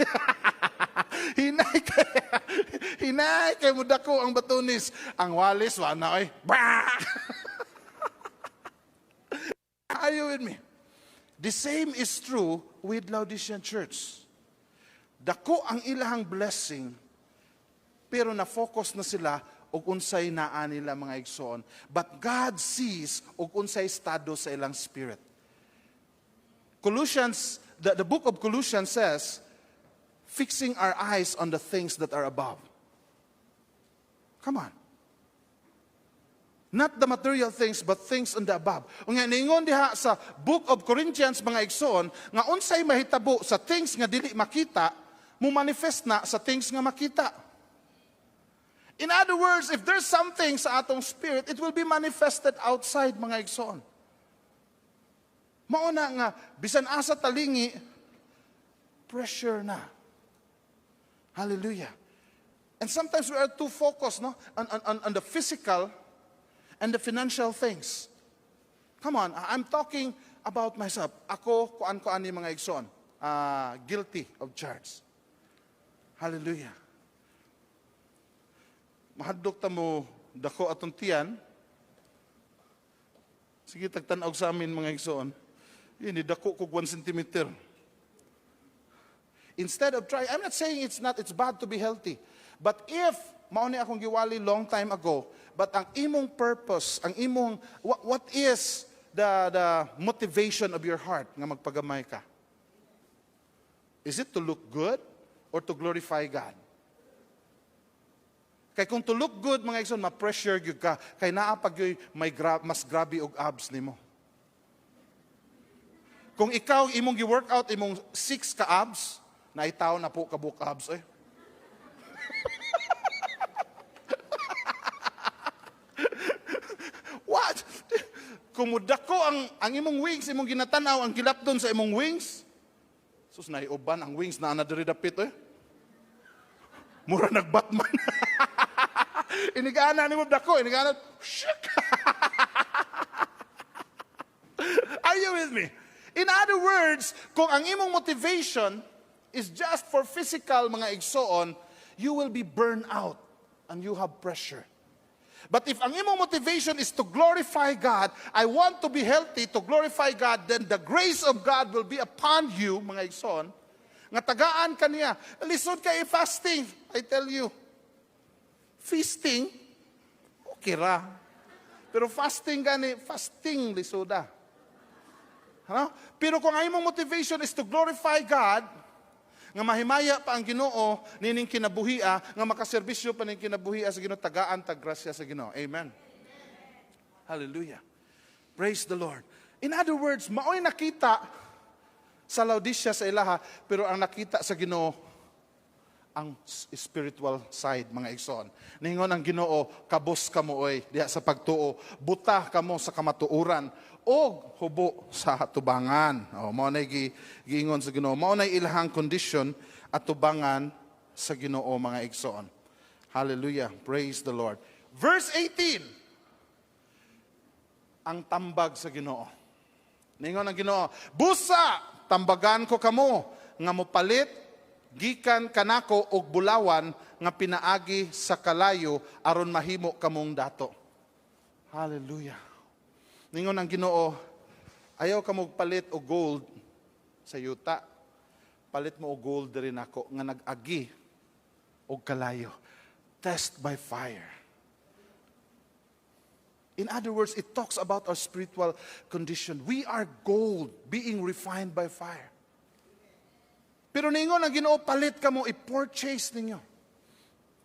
Hinay kay mo dako ang batunis. Ang walis wa na oy. Bah! Are you with me? The same is true with Laodicean church. Dako ang ilahang blessing, pero na-focus na sila og unsay naa nila, mga igsoon. But God sees og unsay estado sa ilang spirit. Colossians, the book of Colossians says, fixing our eyes on the things that are above. Come on. Not the material things, but things on the above. Nga ningon diha sa book of Corinthians, mga igsoon, nga unsay mahitabo sa things nga dili makita, mo manifest na sa things nga makita. In other words, if there's something sa atong spirit, it will be manifested outside, mga igsoon. Mauna nga, bisan asa talingi, pressure na. Hallelujah. And sometimes we are too focused, no, on the physical and the financial things. Come on, I'm talking about myself. Ako, kuan ko ani, mga igsoon, guilty of charge. Hallelujah. Mahadlok ta mo dako atong tiyan. Sige, tagtanaw sa amin, mga igsoon. Yun, dako kog 1 centimeter. Instead of trying, I'm not saying it's not, it's bad to be healthy. But if, mao ni akong giwali long time ago, but ang imong purpose, ang imong, what is the motivation of your heart nga magpagamay ka? Is it to look good or to glorify God? Kay kung to look good, mga igsoon, ma-pressure gyud ka. Kay naa pag may mas grabe og abs nimo. Kung ikaw imong gi-workout imong 6 ka abs, naitaw na po kabuk abs eh. What? Kung mudako ang imong wings, imong ginatanaw ang gilapdon sa imong wings. Sus, naiuban ang wings na ana diri dapit eh. Mura nag-Batman. Inigana nimo dako, inigana. Shik. Are you with me? In other words, kung ang imong motivation is just for physical, mga igsoon, you will be burned out and you have pressure. But if ang imong motivation is to glorify God, I want to be healthy to glorify God, then the grace of God will be upon you, mga igsoon, nga tagaan ka niya. Lisod kay fasting, I tell you. Feasting, okay ra. Pero fasting gani, fasting lisoda. Ano? Pero kung ang imong motivation is to glorify God, nga mahimaya pa ang Ginoo nining kinabuhia, nga makaserbisyo pa ning kinabuhia sa Ginoo, tagaan tag grasya sa Ginoo. Amen. Hallelujah. Praise the Lord. In other words, maoy nakita sa Laodicea sa ilaha, pero ang nakita sa Ginoo ang spiritual side, mga igsoon. Ningon ang Ginoo, "Kabos kamo oy diha sa pagtuo, buta kamo sa kamatuoran og hubo sa tubangan." Oh, mao nay giingon sa Ginoo. Mao nay ilahang condition at tubangan sa Ginoo, mga igsoon. Hallelujah. Praise the Lord. Verse 18. Ang tambag sa Ginoo. Ningon ang Ginoo, "Busa, tambagan ko kamo nga mopalit gikan kanako og bulawan nga pinaagi sa kalayo aron mahimo kamong dato." Hallelujah. Ningon ang Ginoo, "Ayaw ka palit og gold sa yuta. Palit mo og gold diri nako nga nag-agi og kalayo." Test by fire. In other words, it talks about our spiritual condition. We are gold being refined by fire. Pero ningon ang Ginoo, "Palit kamo, i-purchase ninyo."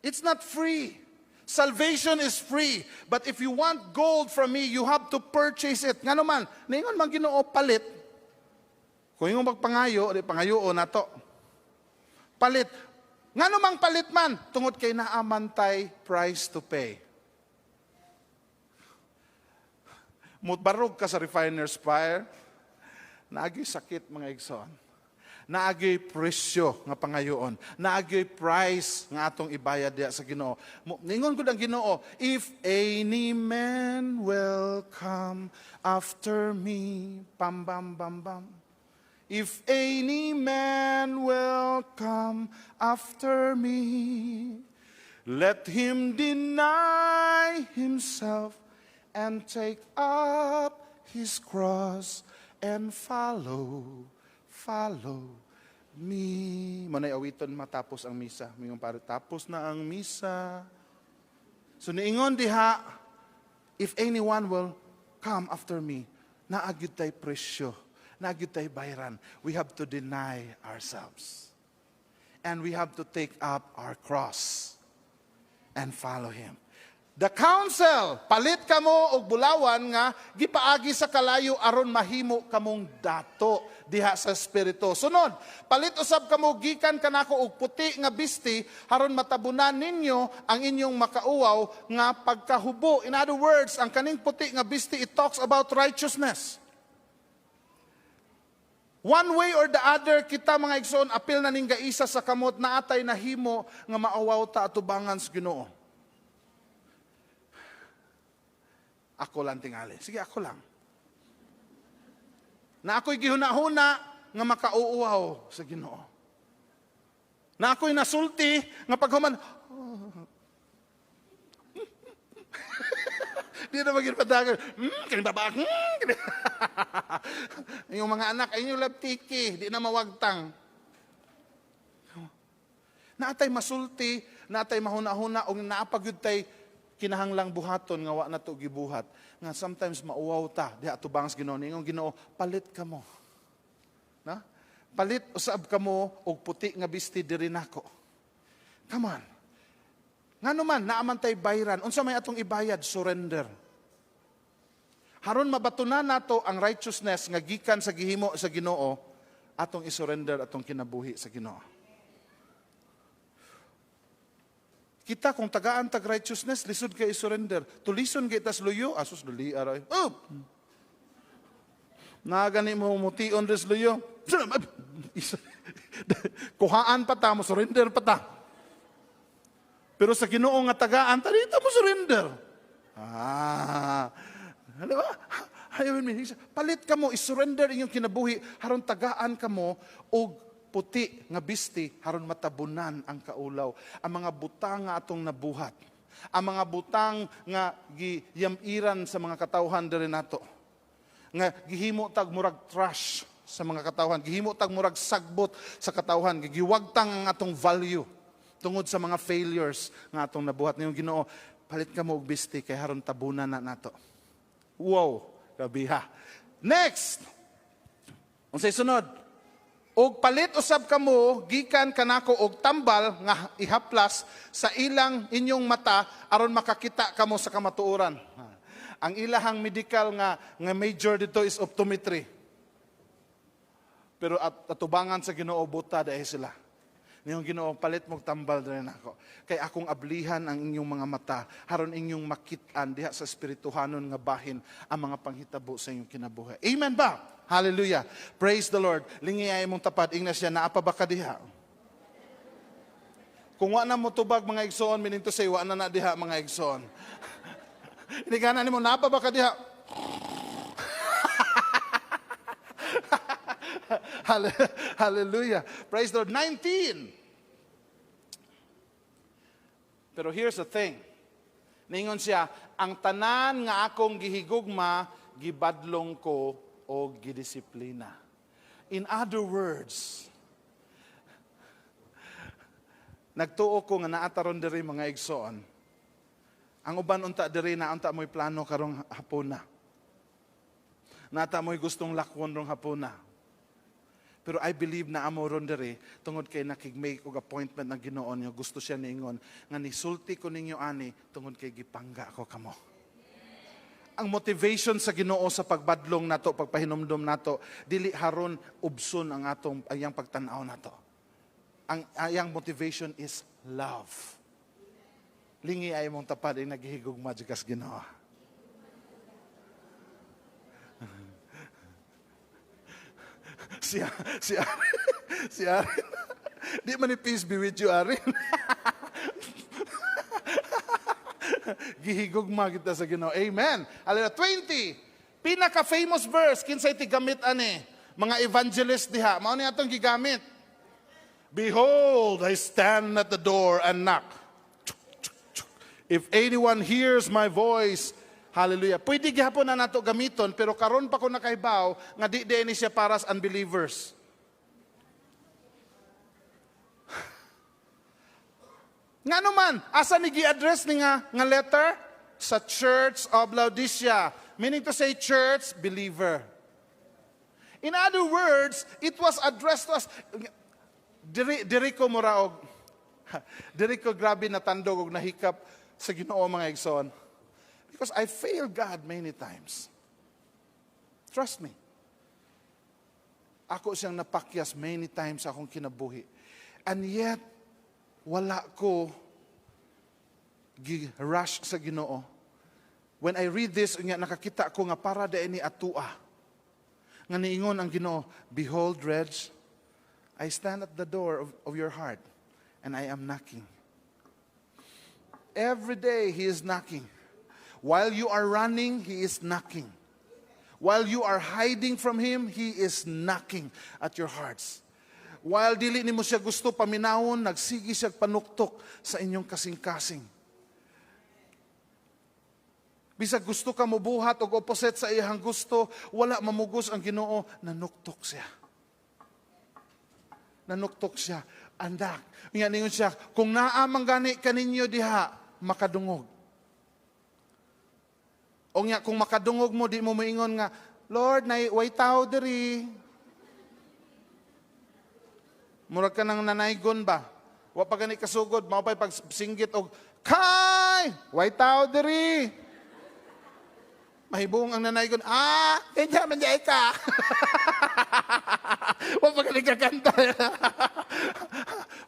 It's not free. Salvation is free. But if you want gold from me, you have to purchase it. Nga naman, ningon man Ginoo, "Palit." Kung ingon magpangayo, di pangayo na to. Palit. Nga namang palit man, tungod kay naa man tay price to pay. Mubarog ka sa refiner's fire, naagi sakit, mga igsoon. Naagi presyo nga pangayoon. Naagi price nga atong ibayad diya sa Ginoo. Ningon gud ang Ginoo, "If any man will come after me, pam bam bam bam. If any man will come after me, let him deny himself and take up his cross and follow, follow me." Manay awiton matapos ang misa. Mingon pare, "Tapos na ang misa." So niingon diha, "If anyone will come after me," naa gyud tay presyo, naa gyud tay bayran. We have to deny ourselves. And we have to take up our cross and follow Him. The counsel, "Palit kamo og bulawan nga gipaagi sa kalayo aron mahimo kamong dato diha sa espiritu." Sunod, "Palit usab kamo gikan kanako og puti nga bisti aron matabunan ninyo ang inyong makauwaw nga pagkahubo." In other words, ang kaning puti nga bisti, it talks about righteousness. One way or the other, kita, mga igsoon, apil na ning gaisa sa kamot, naa tay nahimo nga mauwaw ta atubangan sa Ginoo. Ako lang tingali. Sige, ako lang. Na ako'y gihuna-huna nga makauuwaw sa Ginoo. Na ako'y nasulti nga paghuman, oh. Di na maging padagan. Kani baba. Kani. Yung mga anak, ay inyo labtiki, di na mawagtang. Naa tay masulti, naa tay mahuna-huna, o naa pa gyud tay kinahanglang buhaton nga wa na to gibuhat. Nga sometimes mauwaw ta, diha atubang sa Ginoo. Ningon Ginoo, "Palit kamo. Na? Palit usab kamo og puti nga bisti diri nako." Come on. Ngano man, naa man tay bayran. Unsa may atong ibayad? Surrender. Haron mabatunan nato ang righteousness nga gikan sa gihimo sa Ginoo, atong isurrender atong kinabuhi sa Ginoo. Kita kung tagaan tag righteousness, lisod kay isurrender. Tulison kay tas luyo, asus duli aray. Oh! Nagani mo mution res luyo. Kuhaan pa ta, mo surrender pa ta. Pero sa Ginoo nga tagaan, ta dito mo surrender. Ah, di ba? Ayaw mi, palit ka mo, isurrender inyong kinabuhi, haron tagaan ka mo, og puti nga bisti, haron matabunan ang kaulaw. Ang mga butang nga atong nabuhat, ang mga butang nga giyamiran sa mga katawhan diri nato, nga gihimo tag murag trash sa mga katawhan, gihimo tag murag sagbot sa katawhan, gigiwagtang ang atong value tungod sa mga failures nga atong nabuhat. Niyong Ginoo, "Palit ka mo og bisti kay haron tabunan na nato." Wow, kabiha. Next, Unsay sunod? Og palit usab kamo gikan kanako og tambal nga ihaplas sa ilang inyong mata aron makakita kamo sa kamatuoran. Ang ilahang medical nga major dito is optometry. Pero at atubangan sa Ginoo, buta dahil sila. Niyong Ginoo, "Palit mong tambal diri nako. Kay akong ablihan ang inyong mga mata, haron inyong makit-an diha sa espirituhanon nga bahin ang mga panghitabo sa inyong kinabuhi." Amen ba? Hallelujah. Praise the Lord. Lingi ay imong tapad, ingna siya, "Naa pa ba ka diha?" Kung wa na mo tubag, mga igsoon, meaning to say, wa na na diha, mga igsoon. Hindi ka na nimo, "Naa pa ba ka diha?" Hallelujah. Praise the Lord. 19. Pero here's the thing. Ningon siya, "Ang tanan nga akong gihigugma, gibadlong ko o gidisiplina." In other words, nagtuo ko nga naa ta ron diri, mga igsoon. Ang uban unta diri na unta mo'y plano karong hapuna. Naa ta mo'y gustong lakwon rong hapuna. Pero I believe na amo ron diri tungod kay nakig-make og appointment ng Ginoo niyo. Gusto siya niingon nga nisulti ko ninyo ani tungod kay gipangga ko kamo. Ang motivation sa Ginoo sa pagbadlong nato, pagpahinumdom nato, dili haron ubson ang atong ayang pagtan-aw nato. Ang ayang motivation is love. Lingi ay mong tapad ay naghihigugma kas Ginoo. Si Arin. Di man ni peace be with you, Arin. Gihigugma kita sa Ginoo. Amen. Hallelujah. 20. Pinaka-famous verse, kinsay tigamit ani? Mga evangelist diha. Mao ni atong gigamit. "Behold, I stand at the door and knock. If anyone hears my voice," hallelujah. Pwede gihapon na nato gamiton, pero karon pa ko nakahibaw nga di di ni siya para sa unbelievers. Ngano man, asa ni gi-address ni nga letter? Sa Church of Laodicea. Meaning to say, church believer. In other words, it was addressed to us. Diri ko muraog. Diri ko grabe natandog og nahikap sa Ginoo, mga igsoon. Because I failed God many times. Trust me. Ako siyang napakyas many times sa akong kinabuhi. And yet, wala ko gi-rush sa Ginoo. When I read this, nga nakakita ko nga para da ni atua. Nga niingon ang Ginoo, "Behold, Reg, I stand at the door of your heart and I am knocking." Every day He is knocking. While you are running, He is knocking. While you are hiding from Him, He is knocking at your hearts. While dili nimo siya gusto paminawon, nagsigi siya panuktok sa inyong kasing-kasing. Bisag gusto ka mobuhat og opposite sa iyang gusto, wala mamugos ang Ginoo, nanuktok siya. Nanuktok siya. Andak. Nga ningon siya, "Kung naa man gani kaninyo diha, makadungog." O nga, kung makadungog mo, di mo moingon nga, "Lord, nay, way tao diri." Murag ka nang nanaygon ba? Wa pa gani kasugod, mao pa'y pagsinggit og, "Kay! Way tao diri." Mahibong ang nanaygon, "Ah, kanya man di ka." Wa pa gani kakanta.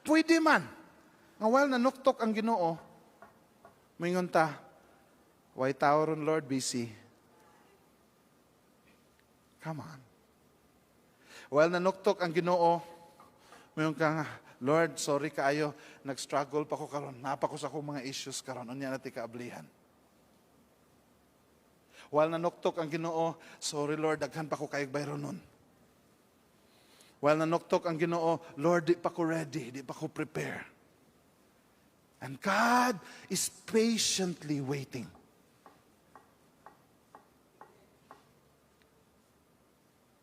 Pwede man. Nga while nanuktok ang Ginoo, moingon ta, "Way tao ron, Lord, busy." Come on. While nanuktok ang Ginoo, moingon ka nga, "Lord, sorry kaayo, nag-struggle pa ko karon, naa pa ko sa akong mga issues karon, unya na ti kaablihan." While nanuktok ang Ginoo, "Sorry Lord, daghan pa ko kayog bayronon nun." While nanuktok ang Ginoo, "Lord, di pa ko ready, di pa ko prepare." And God is patiently waiting.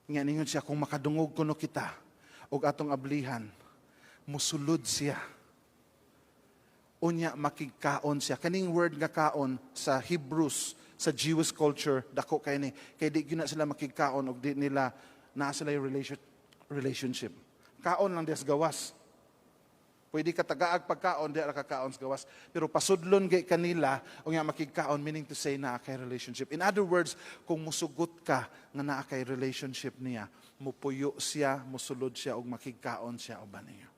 Nga ningon siya, kung makadungog kuno kita og atong ablihan, musulod siya. Unya makigkaon siya. Kaning word nga kaon sa Hebrews, sa Jewish culture, dako kay ni. Kay di gyud na sila makigkaon og di nila Naa sila relationship. Kaon lang diya sa gawas. Pwede ka tagaag pagkaon, di ra ka kaon sa gawas. Pero pasudlon gay kanila, o nga makigkaon, meaning to say naa kay relationship. In other words, kung musugot ka nga naa kay relationship niya, mupuyo siya, musulod siya, ug makigkaon siya uban niya.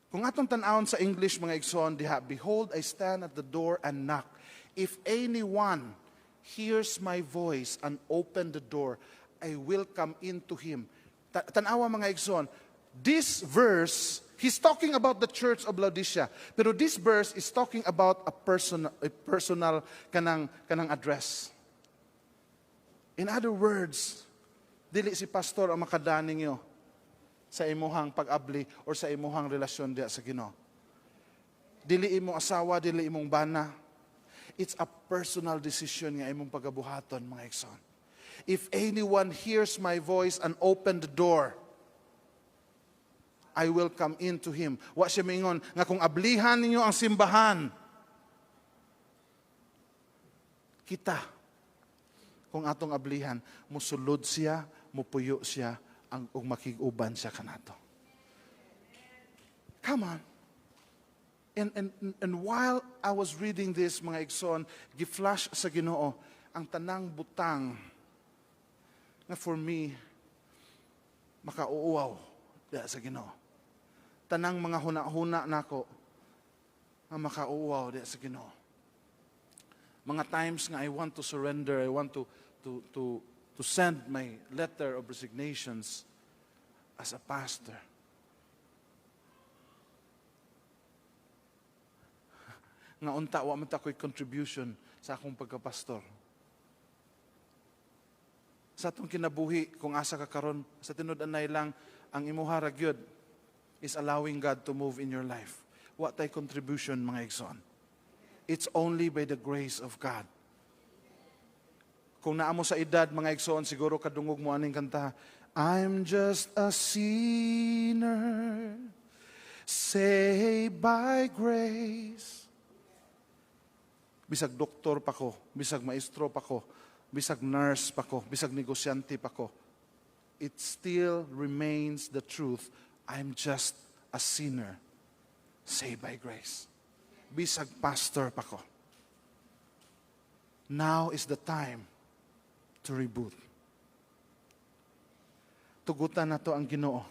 Kung atong tan-awon sa English, mga igsoon diha, "Behold, I stand at the door and knock. If anyone hears my voice and open the door, I will come into him." Tanawa, mga igsoon, this verse, he's talking about the church of Laodicea. Pero this verse is talking about a personal kanang address. In other words, dili si pastor ang makadaning yo sa imuhang pag-abli or sa imuhang relasyon diya sa Ginoo. Dili imong asawa, dili imong bana. It's a personal decision nga imong pagabuhaton, mga igsoon. "If anyone hears my voice and open the door, I will come into him." Wa siya mingon nga kung ablihan ninyo ang simbahan, kita, kung atong ablihan, musulod siya, mupuyo siya, ang ug makig-uban siya kanato. Come on. And while I was reading this, mga igsoon, gi-flash sa Ginoo ang tanang butang nga for me, makauuaw diha sa Ginoo. Tanang mga huna-huna nako nga makauuaw diha sa Ginoo. Mga times nga I want to surrender, I want to send my letter of resignations as a pastor. Nga unta wa man ta ko'y contribution sa akong pagkapastor. Sa atong kinabuhi, kung asa ka karon, sa tinud-anay lang, ang imuha ra gyud is allowing God to move in your life. Wa tay contribution, mga igsoon. It's only by the grace of God. Kung naa mo sa edad, mga igsoon, siguro kadungog mo aning kanta, "I'm just a sinner, saved by grace." Bisag doktor pa ko, bisag maestro pa ko, bisag nurse pa ko, bisag negosyante pa ko, it still remains the truth, I'm just a sinner, saved by grace. Bisag pastor pa ko. Now is the time to reboot. Tugutan nato ang Ginoo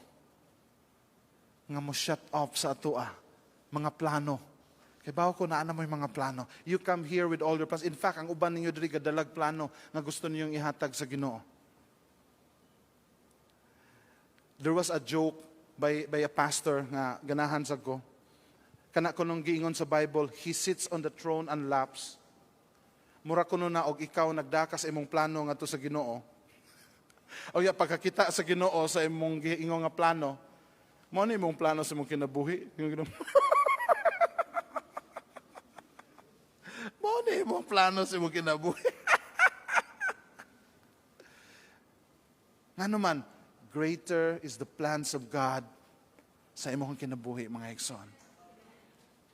nga mo shut off sa atoa mga plano. Kay bawo ko naa na mo'y mga plano. You come here with all your plans. In fact, ang uban ninyo diri gadalag plano nga gusto ninyong ihatag sa Ginoo. There was a joke by a pastor nga ganahan sa ko. Kana kunong giingon sa Bible, "He sits on the throne and laughs." Mura kuno na og ikaw nagdakas imong plano ngadto sa Ginoo. O ya pagkakita sa Ginoo sa imong giingon nga plano, mao ni imong plano sa imong kinabuhi. Mao ni imong plano sa imong kinabuhi. Ngano man, greater is the plans of God sa imong kinabuhi, mga igsoon.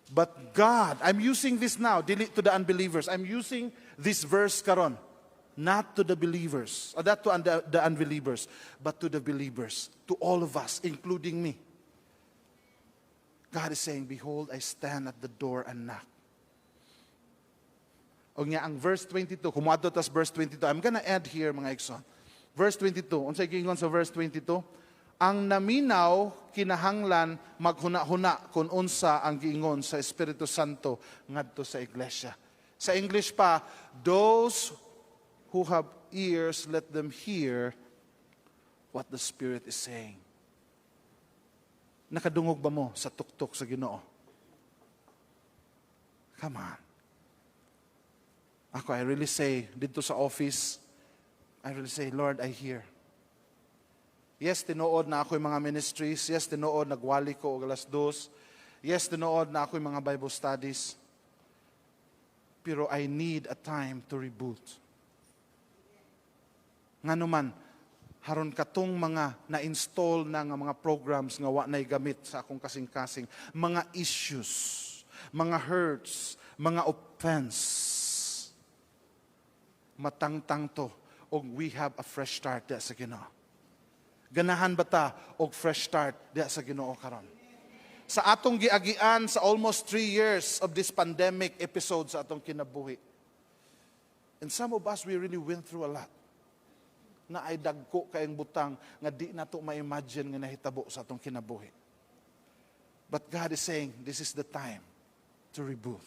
But God, I'm using this now, dili to the unbelievers. I'm using this verse karon, not to the believers, or not to the unbelievers, but to the believers, to all of us, including me. God is saying, "Behold, I stand at the door and knock." O nga, ang verse 22, kumuadto tas verse 22, I'm gonna add here, mga igsoon. Verse 22, unsay giingon sa verse 22? Ang naminaw kinahanglan maghuna-huna kung unsa ang giingon sa Espiritu Santo ngadto sa iglesia. Sa English pa, "Those who have ears, let them hear what the Spirit is saying." Nakadungog ba mo sa tuktok sa Ginoo? Come on. Ako, I really say, dito sa office, I really say, "Lord, I hear." Yes, tinuod na ako yung mga ministries. Yes, tinuod, nagwali ko og 2:00. Yes, tinuod na ako yung mga Bible studies. Pero I need a time to reboot. Ngano man, haron katong mga na-install na nga mga programs nga wa na'y gamit sa akong kasing-kasing, mga issues, mga hurts, mga offense. Matangtang to og we have a fresh start diha sa Ginoo. Ganahan ba ta og fresh start diha sa Ginoo karon? Sa atong giagian sa almost 3 years of this pandemic episode sa atong kinabuhi. And some of us, we really went through a lot. Naay dagko kaayong butang nga di nato ma-imagine nga nahitabo sa atong kinabuhi. But God is saying, this is the time to reboot.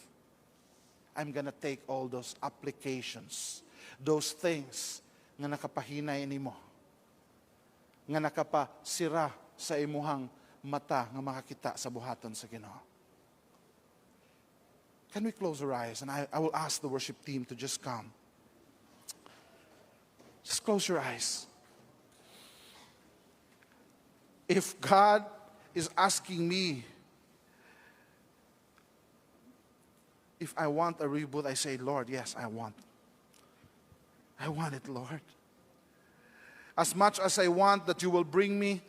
I'm gonna take all those applications, those things nga nakapahinay nimo, nga nakapasira sa imuhang mata nga makakita sa buhaton sa Ginoo. Can we close our eyes? And I will ask the worship team to just come. Just close your eyes. If God is asking me if I want a reboot, I say, "Lord, yes, I want. I want it, Lord. As much as I want that you will bring me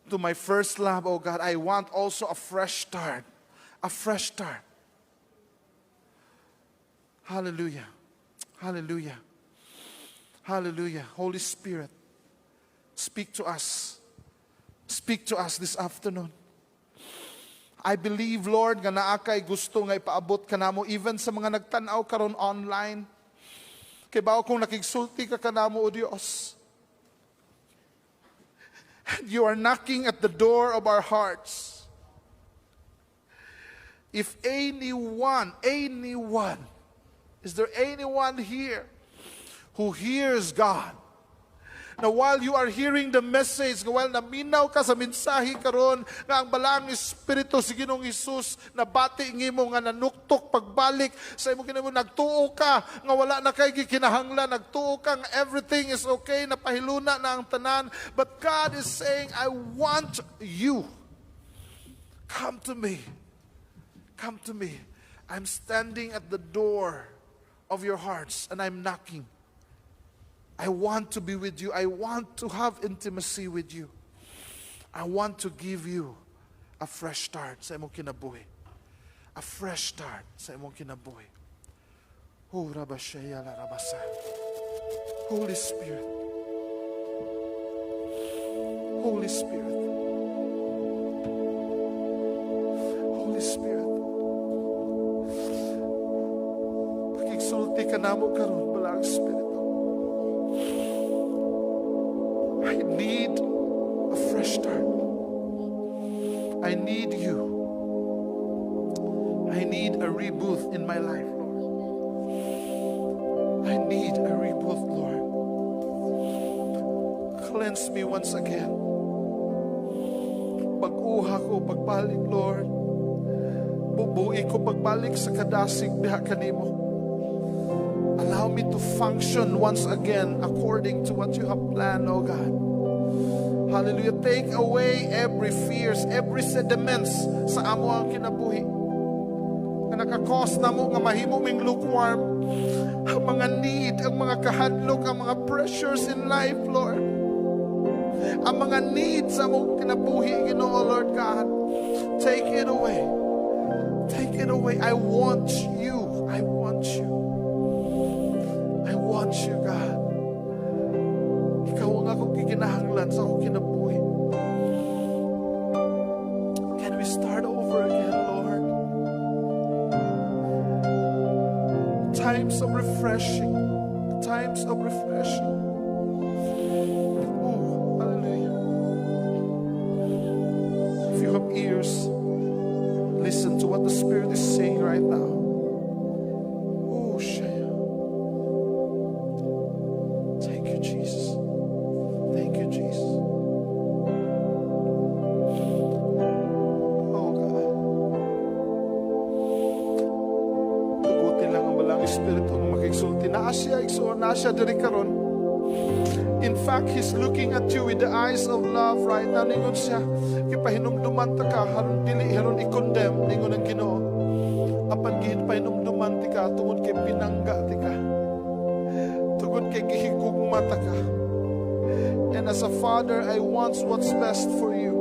to my first love, oh God, I want also a fresh start. A fresh start." Hallelujah. Hallelujah. Hallelujah. Holy Spirit, speak to us. Speak to us this afternoon. I believe, Lord, nga naa kay gusto nga ipaabot kanamo even sa mga nagtanaw karon online. Kay bawo kung nakigsulti ka kanamo, O Dios. And you are knocking at the door of our hearts. If anyone, anyone, is there anyone here who hears God? Now, while you are hearing the message, while naminaw ka sa mensahe karon nga ang Balaang Espiritu si Ginoong Hesus nabati nimo nga nanuktok pagbalik sa imong kinabuhi, nagtuo ka nga wala na kay gikinahanglan, nagtuo ka nga everything is okay, napahiluna na ang tanan, but God is saying, "I want you. Come to me. Come to me. I'm standing at the door of your hearts and I'm knocking. I want to be with you. I want to have intimacy with you. I want to give you a fresh start sa imong kinabuhi. A fresh start sa imong kinabuhi." Oh, Rabashaya la Rabasa. Holy Spirit. Holy Spirit. Holy Spirit. Pakigsulti ka namo karon, Balaang Espiritu. I need a fresh start. I need you. I need a reboot in my life, Lord. I need a reboot, Lord. Cleanse me once again. Bag-uha ko pagbalik, Lord. Bubui ko pagbalik sa kadasig diha kanimo. Allow me to function once again according to what you have planned, oh God. Hallelujah. Take away every fears, every sediments sa amo ang kinabuhi nga naka-cause namo nga mahimo ming lukewarm. Ang mga need, ang mga kahadlok, ang mga pressures in life, Lord. Ang mga needs sa among kinabuhi, Ginoo, Lord God. Take it away. Take it away. I want you. I want you. I want you, God. Ikaw ang akong gikinahanglan sa akong kinabuhi. Can we start over again, Lord? Times of refreshing. Times of refreshing. Oh, hallelujah. If you have ears, listen to what the Spirit is saying right now. Oh, Shaya. Thank you, Jesus. Thank you, Jesus. Oh, God. Tuguti lang ang Balaang Espiritu nga makigsulti. Naa siya, igsoon, naa siya diri karon. In fact, He's looking at you with the eyes of love right now. Ningon siya, gipahinumduman ta ka, haron dili, haron i-condemn, ningon ang Ginoo. Apan gipahinumduman ti ka, tungod kay pinangga ti ka. Tungod kay gihigugma ta ka. And as a father, I want what's best for you.